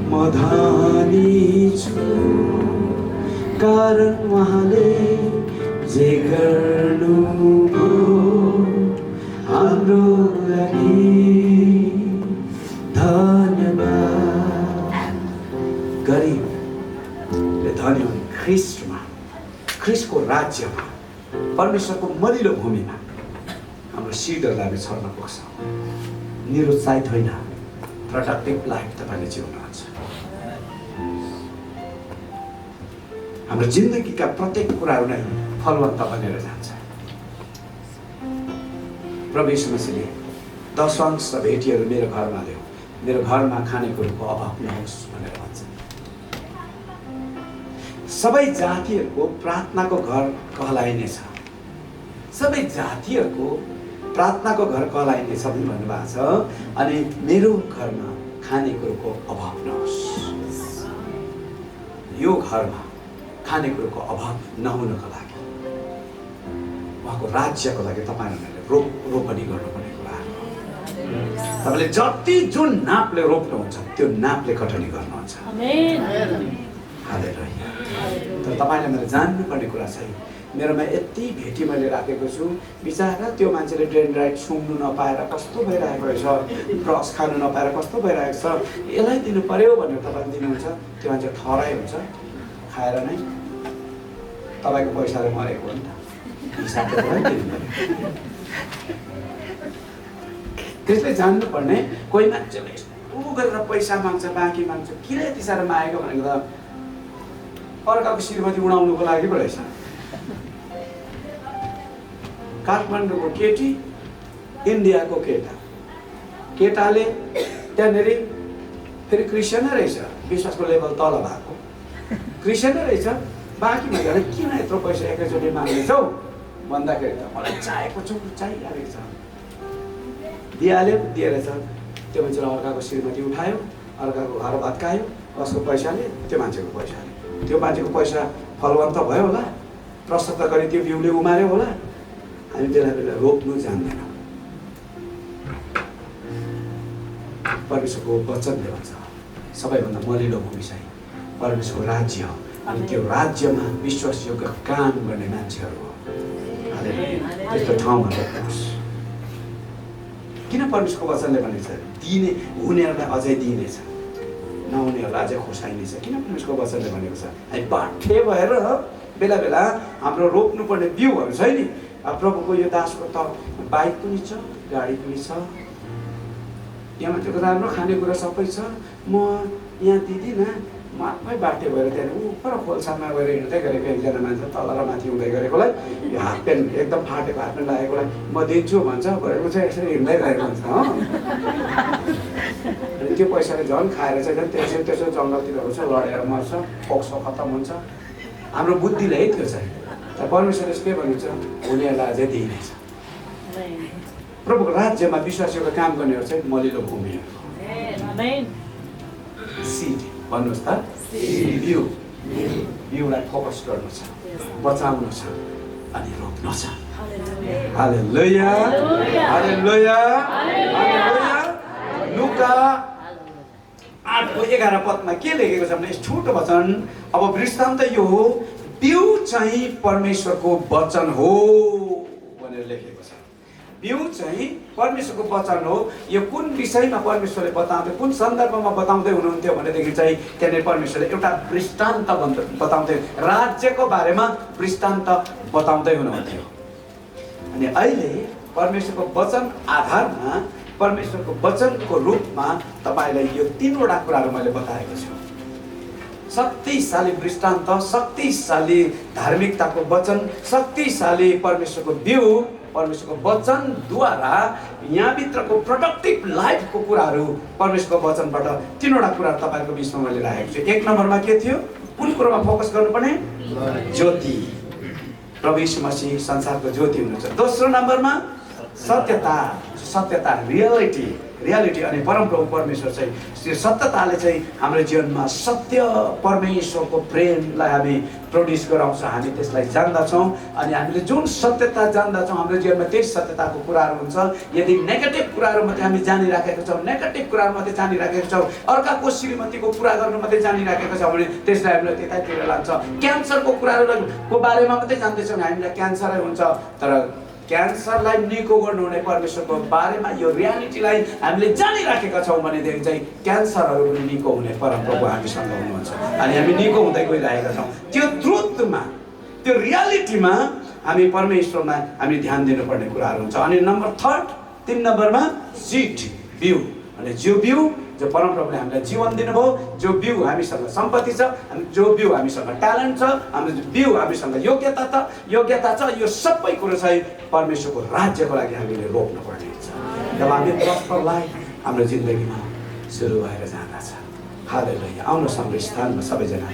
म धनी छु, कारण उहाँले जे गर्नुभयो हाम्रो लागि। धन्यवाद। गरिबले धनी हुने ख्रिस्टमा, ख्रिस्टको राज्यमा, परमेश्वरको मलिलो भूमिमा हाम्रो सिडहरूलाई हामी छर्न पुग्छ। निरुत्साहित होइन, प्रोडक्टिभ लाइफ तपाईँले जिउनुहुन्छ। हाम्रो जिन्दगीका प्रत्येक कुराहरू नै फलवन्त बनेर जान्छ। प्रभु यीशु मसीहले 10 अंश भेटीहरू मेरो घरमा ल्याऊ, मेरो घरमा खानेकुरोको अभाव नहोस् भनेर भन्छ। सबै जातिहरूको प्रार्थनाको घर कहलाइनेछ, सबै जातिहरूको प्रार्थनाको घर कहलाइनेछ भन्नुभएको छ। अनि मेरो घरमा खानेकुरोको अभाव नहोस्। यो घरमा खानेकुरोको अभाव नहुनको लागि, उहाँको राज्यको लागि तपाईँहरूले रोपनी गर्नुपर्ने कुरा हो। तपाईँले जति जुन नापले रोप्नुहुन्छ त्यो नापले कटनी गर्नुहुन्छ। हालेलुया। तर तपाईँले मैले जान्नुपर्ने कुरा चाहिँ, मेरोमा यति भेटी मैले राखेको छु, बिचारा त्यो मान्छेले डेन्ड्राइट सुँग्नु नपाएर कस्तो भइरहेको रहेछ, ब्रस खानु नपाएर कस्तो भइरहेको छ, यसलाई दिनु पर्यो भनेर तपाईँले दिनुहुन्छ। त्यो मान्छे ठहराइ हुन्छ, खाएर नै तपाईँको पैसाले मरेको हो नि त, हिसाब त दिनु पर्यो। त्यसले जान्नुपर्ने, कोही मान्छेले यस्तो गरेर पैसा माग्छ, बाँकी माग्छ, किन यति साह्रो मागेको भनेको त अर्काको श्रीमती उडाउनुको लागि पो रहेछ। काठमाडौँको केटी, इन्डियाको केटा, केटाले त्यहाँनिर फेरि क्रिस्चियनै रहेछ, विश्वासको लेभल तल भएको क्रिस्चियनै रहेछ। बाँकी भनेर किन यत्रो पैसा एकैचोटि माग्दैछौ भन्दाखेरि त मलाई चाहिएको छु, चाहिहालेको छ, दिइहाल्यो, दिएर छ। त्यो मान्छेले अर्काको श्रीमती उठायो, अर्काको घर भत्कायो, कसको पैसाले? त्यो मान्छेको पैसाले। त्यो मान्छेको पैसा फलवन्त भयो होला, प्रशस्त गरी त्यो बिउले उमार्यो होला। हामी बेला बेला रोप्नु जान्दैनौँ। परमेश्वरको वचनले भन्छ सबैभन्दा मलिलो भूमि चाहिँ परमेश्वरको राज्य हो, अनि त्यो राज्यमा विश्वासयोग्य काम गर्ने मान्छेहरू हो। त्यस्तो ठाउँमा रोप्नुहोस्। किन परमेश्वरको वचनले भनेको छ दिने हुनेहरूलाई अझै दिइनेछ, नहुनेहरूलाई अझै खोसाइनेछ? किन परमेश्वरको वचनले भनेको छ? हामी बाठे भएर बेला बेला हाम्रो रोप्नुपर्ने बिउहरू छ नि। प्रभुको यो दासको त बाइक पनि छ, गाडी पनि छ, यहाँ मान्छेको राम्रो खानेकुरा सबै छ, म यहाँ दिँदिनँ, म आफै बाटे भएर त्यहाँदेखि उपर खोल्सामा गएर हिँड्दै गरेको एकजना मान्छे तल र माथि हुँदै गरेकोलाई, यो हाफ प्यान्ट एकदम फाटेको हाफ प्यान्ट लागेकोलाई म दिन्छु भन्छ, भएको चाहिँ यसरी हिँड्दै गएको हुन्छ। अनि त्यो पैसाले झन् खाएर चाहिँ झन् त्यसो जङ्गलतिर हुन्छ, लडेर मर्छ, फोक्सो खत्तम हुन्छ। हाम्रो बुद्धिले है त्यो चाहिँ। तर परमेश्वरले के भन्नुहुन्छ? हुनेहरूलाई अझै दिइनेछ। प्रभुको राज्यमा विश्वासयोग्य काम गर्नेहरू चाहिँ मलिलो भूमि हो। सिड भन्नुहोस् त, बिउलाई फोकस गर्नु छ, बचाउनु छ अनि रोप्नु छ। हालेलुया, हालेलुया, हालेलुया। लुका 8:11 पदमा के लेखेको छ भने छोटो वचन, अब वृत्तान्त यो हो, बिउ चाहिँ परमेश्वरको वचन हो भनेर लेखेको छ। बिउ चाहिँ परमेश्वरको वचन हो। यो कुन विषयमा परमेश्वरले बताउँदै, कुन सन्दर्भमा बताउँदै हुनुहुन्थ्यो भनेदेखि चाहिँ त्यहाँनिर परमेश्वरले एउटा दृष्टान्त बताउँदै, राज्यको बारेमा दृष्टान्त बताउँदै हुनुहुन्थ्यो। अनि अहिले परमेश्वरको वचन आधारमा, परमेश्वरको वचनको रूपमा तपाईँलाई यो 3वटा कुराहरू मैले बताएको छु। शक्तिशाली दृष्टान्त, शक्तिशाली धार्मिकताको वचन, शक्तिशाली परमेश्वरको बिउ परमेश्वरको वचनद्वारा यहाँभित्रको प्रोडक्टिभ लाइफको कुराहरू परमेश्वरको वचनबाट तीनवटा कुराहरू तपाईँको बिचमा मैले राखेको छु। एक नम्बरमा के थियो? कुन कुरोमा फोकस गर्नुपर्ने? ज्योति। प्रभु यीशु मसीह संसारको ज्योति हुनुहुन्छ। दोस्रो नम्बरमा सत्यता, सत्यता रियालिटी अनि परमप्रभु परमेश्वर चाहिँ त्यो सत्यताले चाहिँ हाम्रो जीवनमा सत्य परमेश्वरको प्रेमलाई हामी प्रोड्युस गराउँछ। हामी त्यसलाई जान्दछौँ अनि हामीले जुन सत्यता जान्दछौँ हाम्रो जीवनमा त्यही सत्यताको कुराहरू हुन्छ। यदि नेगेटिभ कुराहरू मात्रै हामी जानिराखेका छौँ, नेगेटिभ कुराहरू मात्रै जानिराखेका छौँ, अर्काको श्रीमतीको पुरा गर्नु मात्रै जानिराखेका छौँ भने त्यसलाई हामीलाई त्यतातिर लान्छ। क्यान्सरको कुराहरूको बारेमा मात्रै जान्दैछौँ भने हामीलाई क्यान्सरै हुन्छ। तर क्यान्सरलाई निको गर्नुहुने परमेश्वरको बारेमा यो रियालिटीलाई हामीले जानिराखेका छौँ भनेदेखि चाहिँ क्यान्सरहरू पनि निको हुने परमप्रभु हामीसँग हुनुहुन्छ अनि हामी निको हुँदै गइरहेका छौँ। त्यो ट्रुथमा, त्यो रियालिटीमा हामी परमेश्वरमा हामी ध्यान दिनुपर्ने कुराहरू हुन्छ। अनि नम्बर 3 नम्बरमा सिड, बिउ। अनि जो बिउ जो परमप्रभुले हामीलाई जीवन दिनुभयो, जो बिउ हामीसँग सम्पत्ति छ, जो बिउ हामीसँग ट्यालेन्ट छ, हाम्रो बिउ हामीसँग योग्यता छ, यो सबै कुरो चाहिँ परमेश्वरको राज्यको लागि हामीले रोप्नुपर्ने हुन्छ। जब हामी प्रपर लाइफ हाम्रो जिन्दगीमा सुरु भएर जाँदछ। हालेलुया। आउनुहोस् हाम्रो स्थानमा सबैजना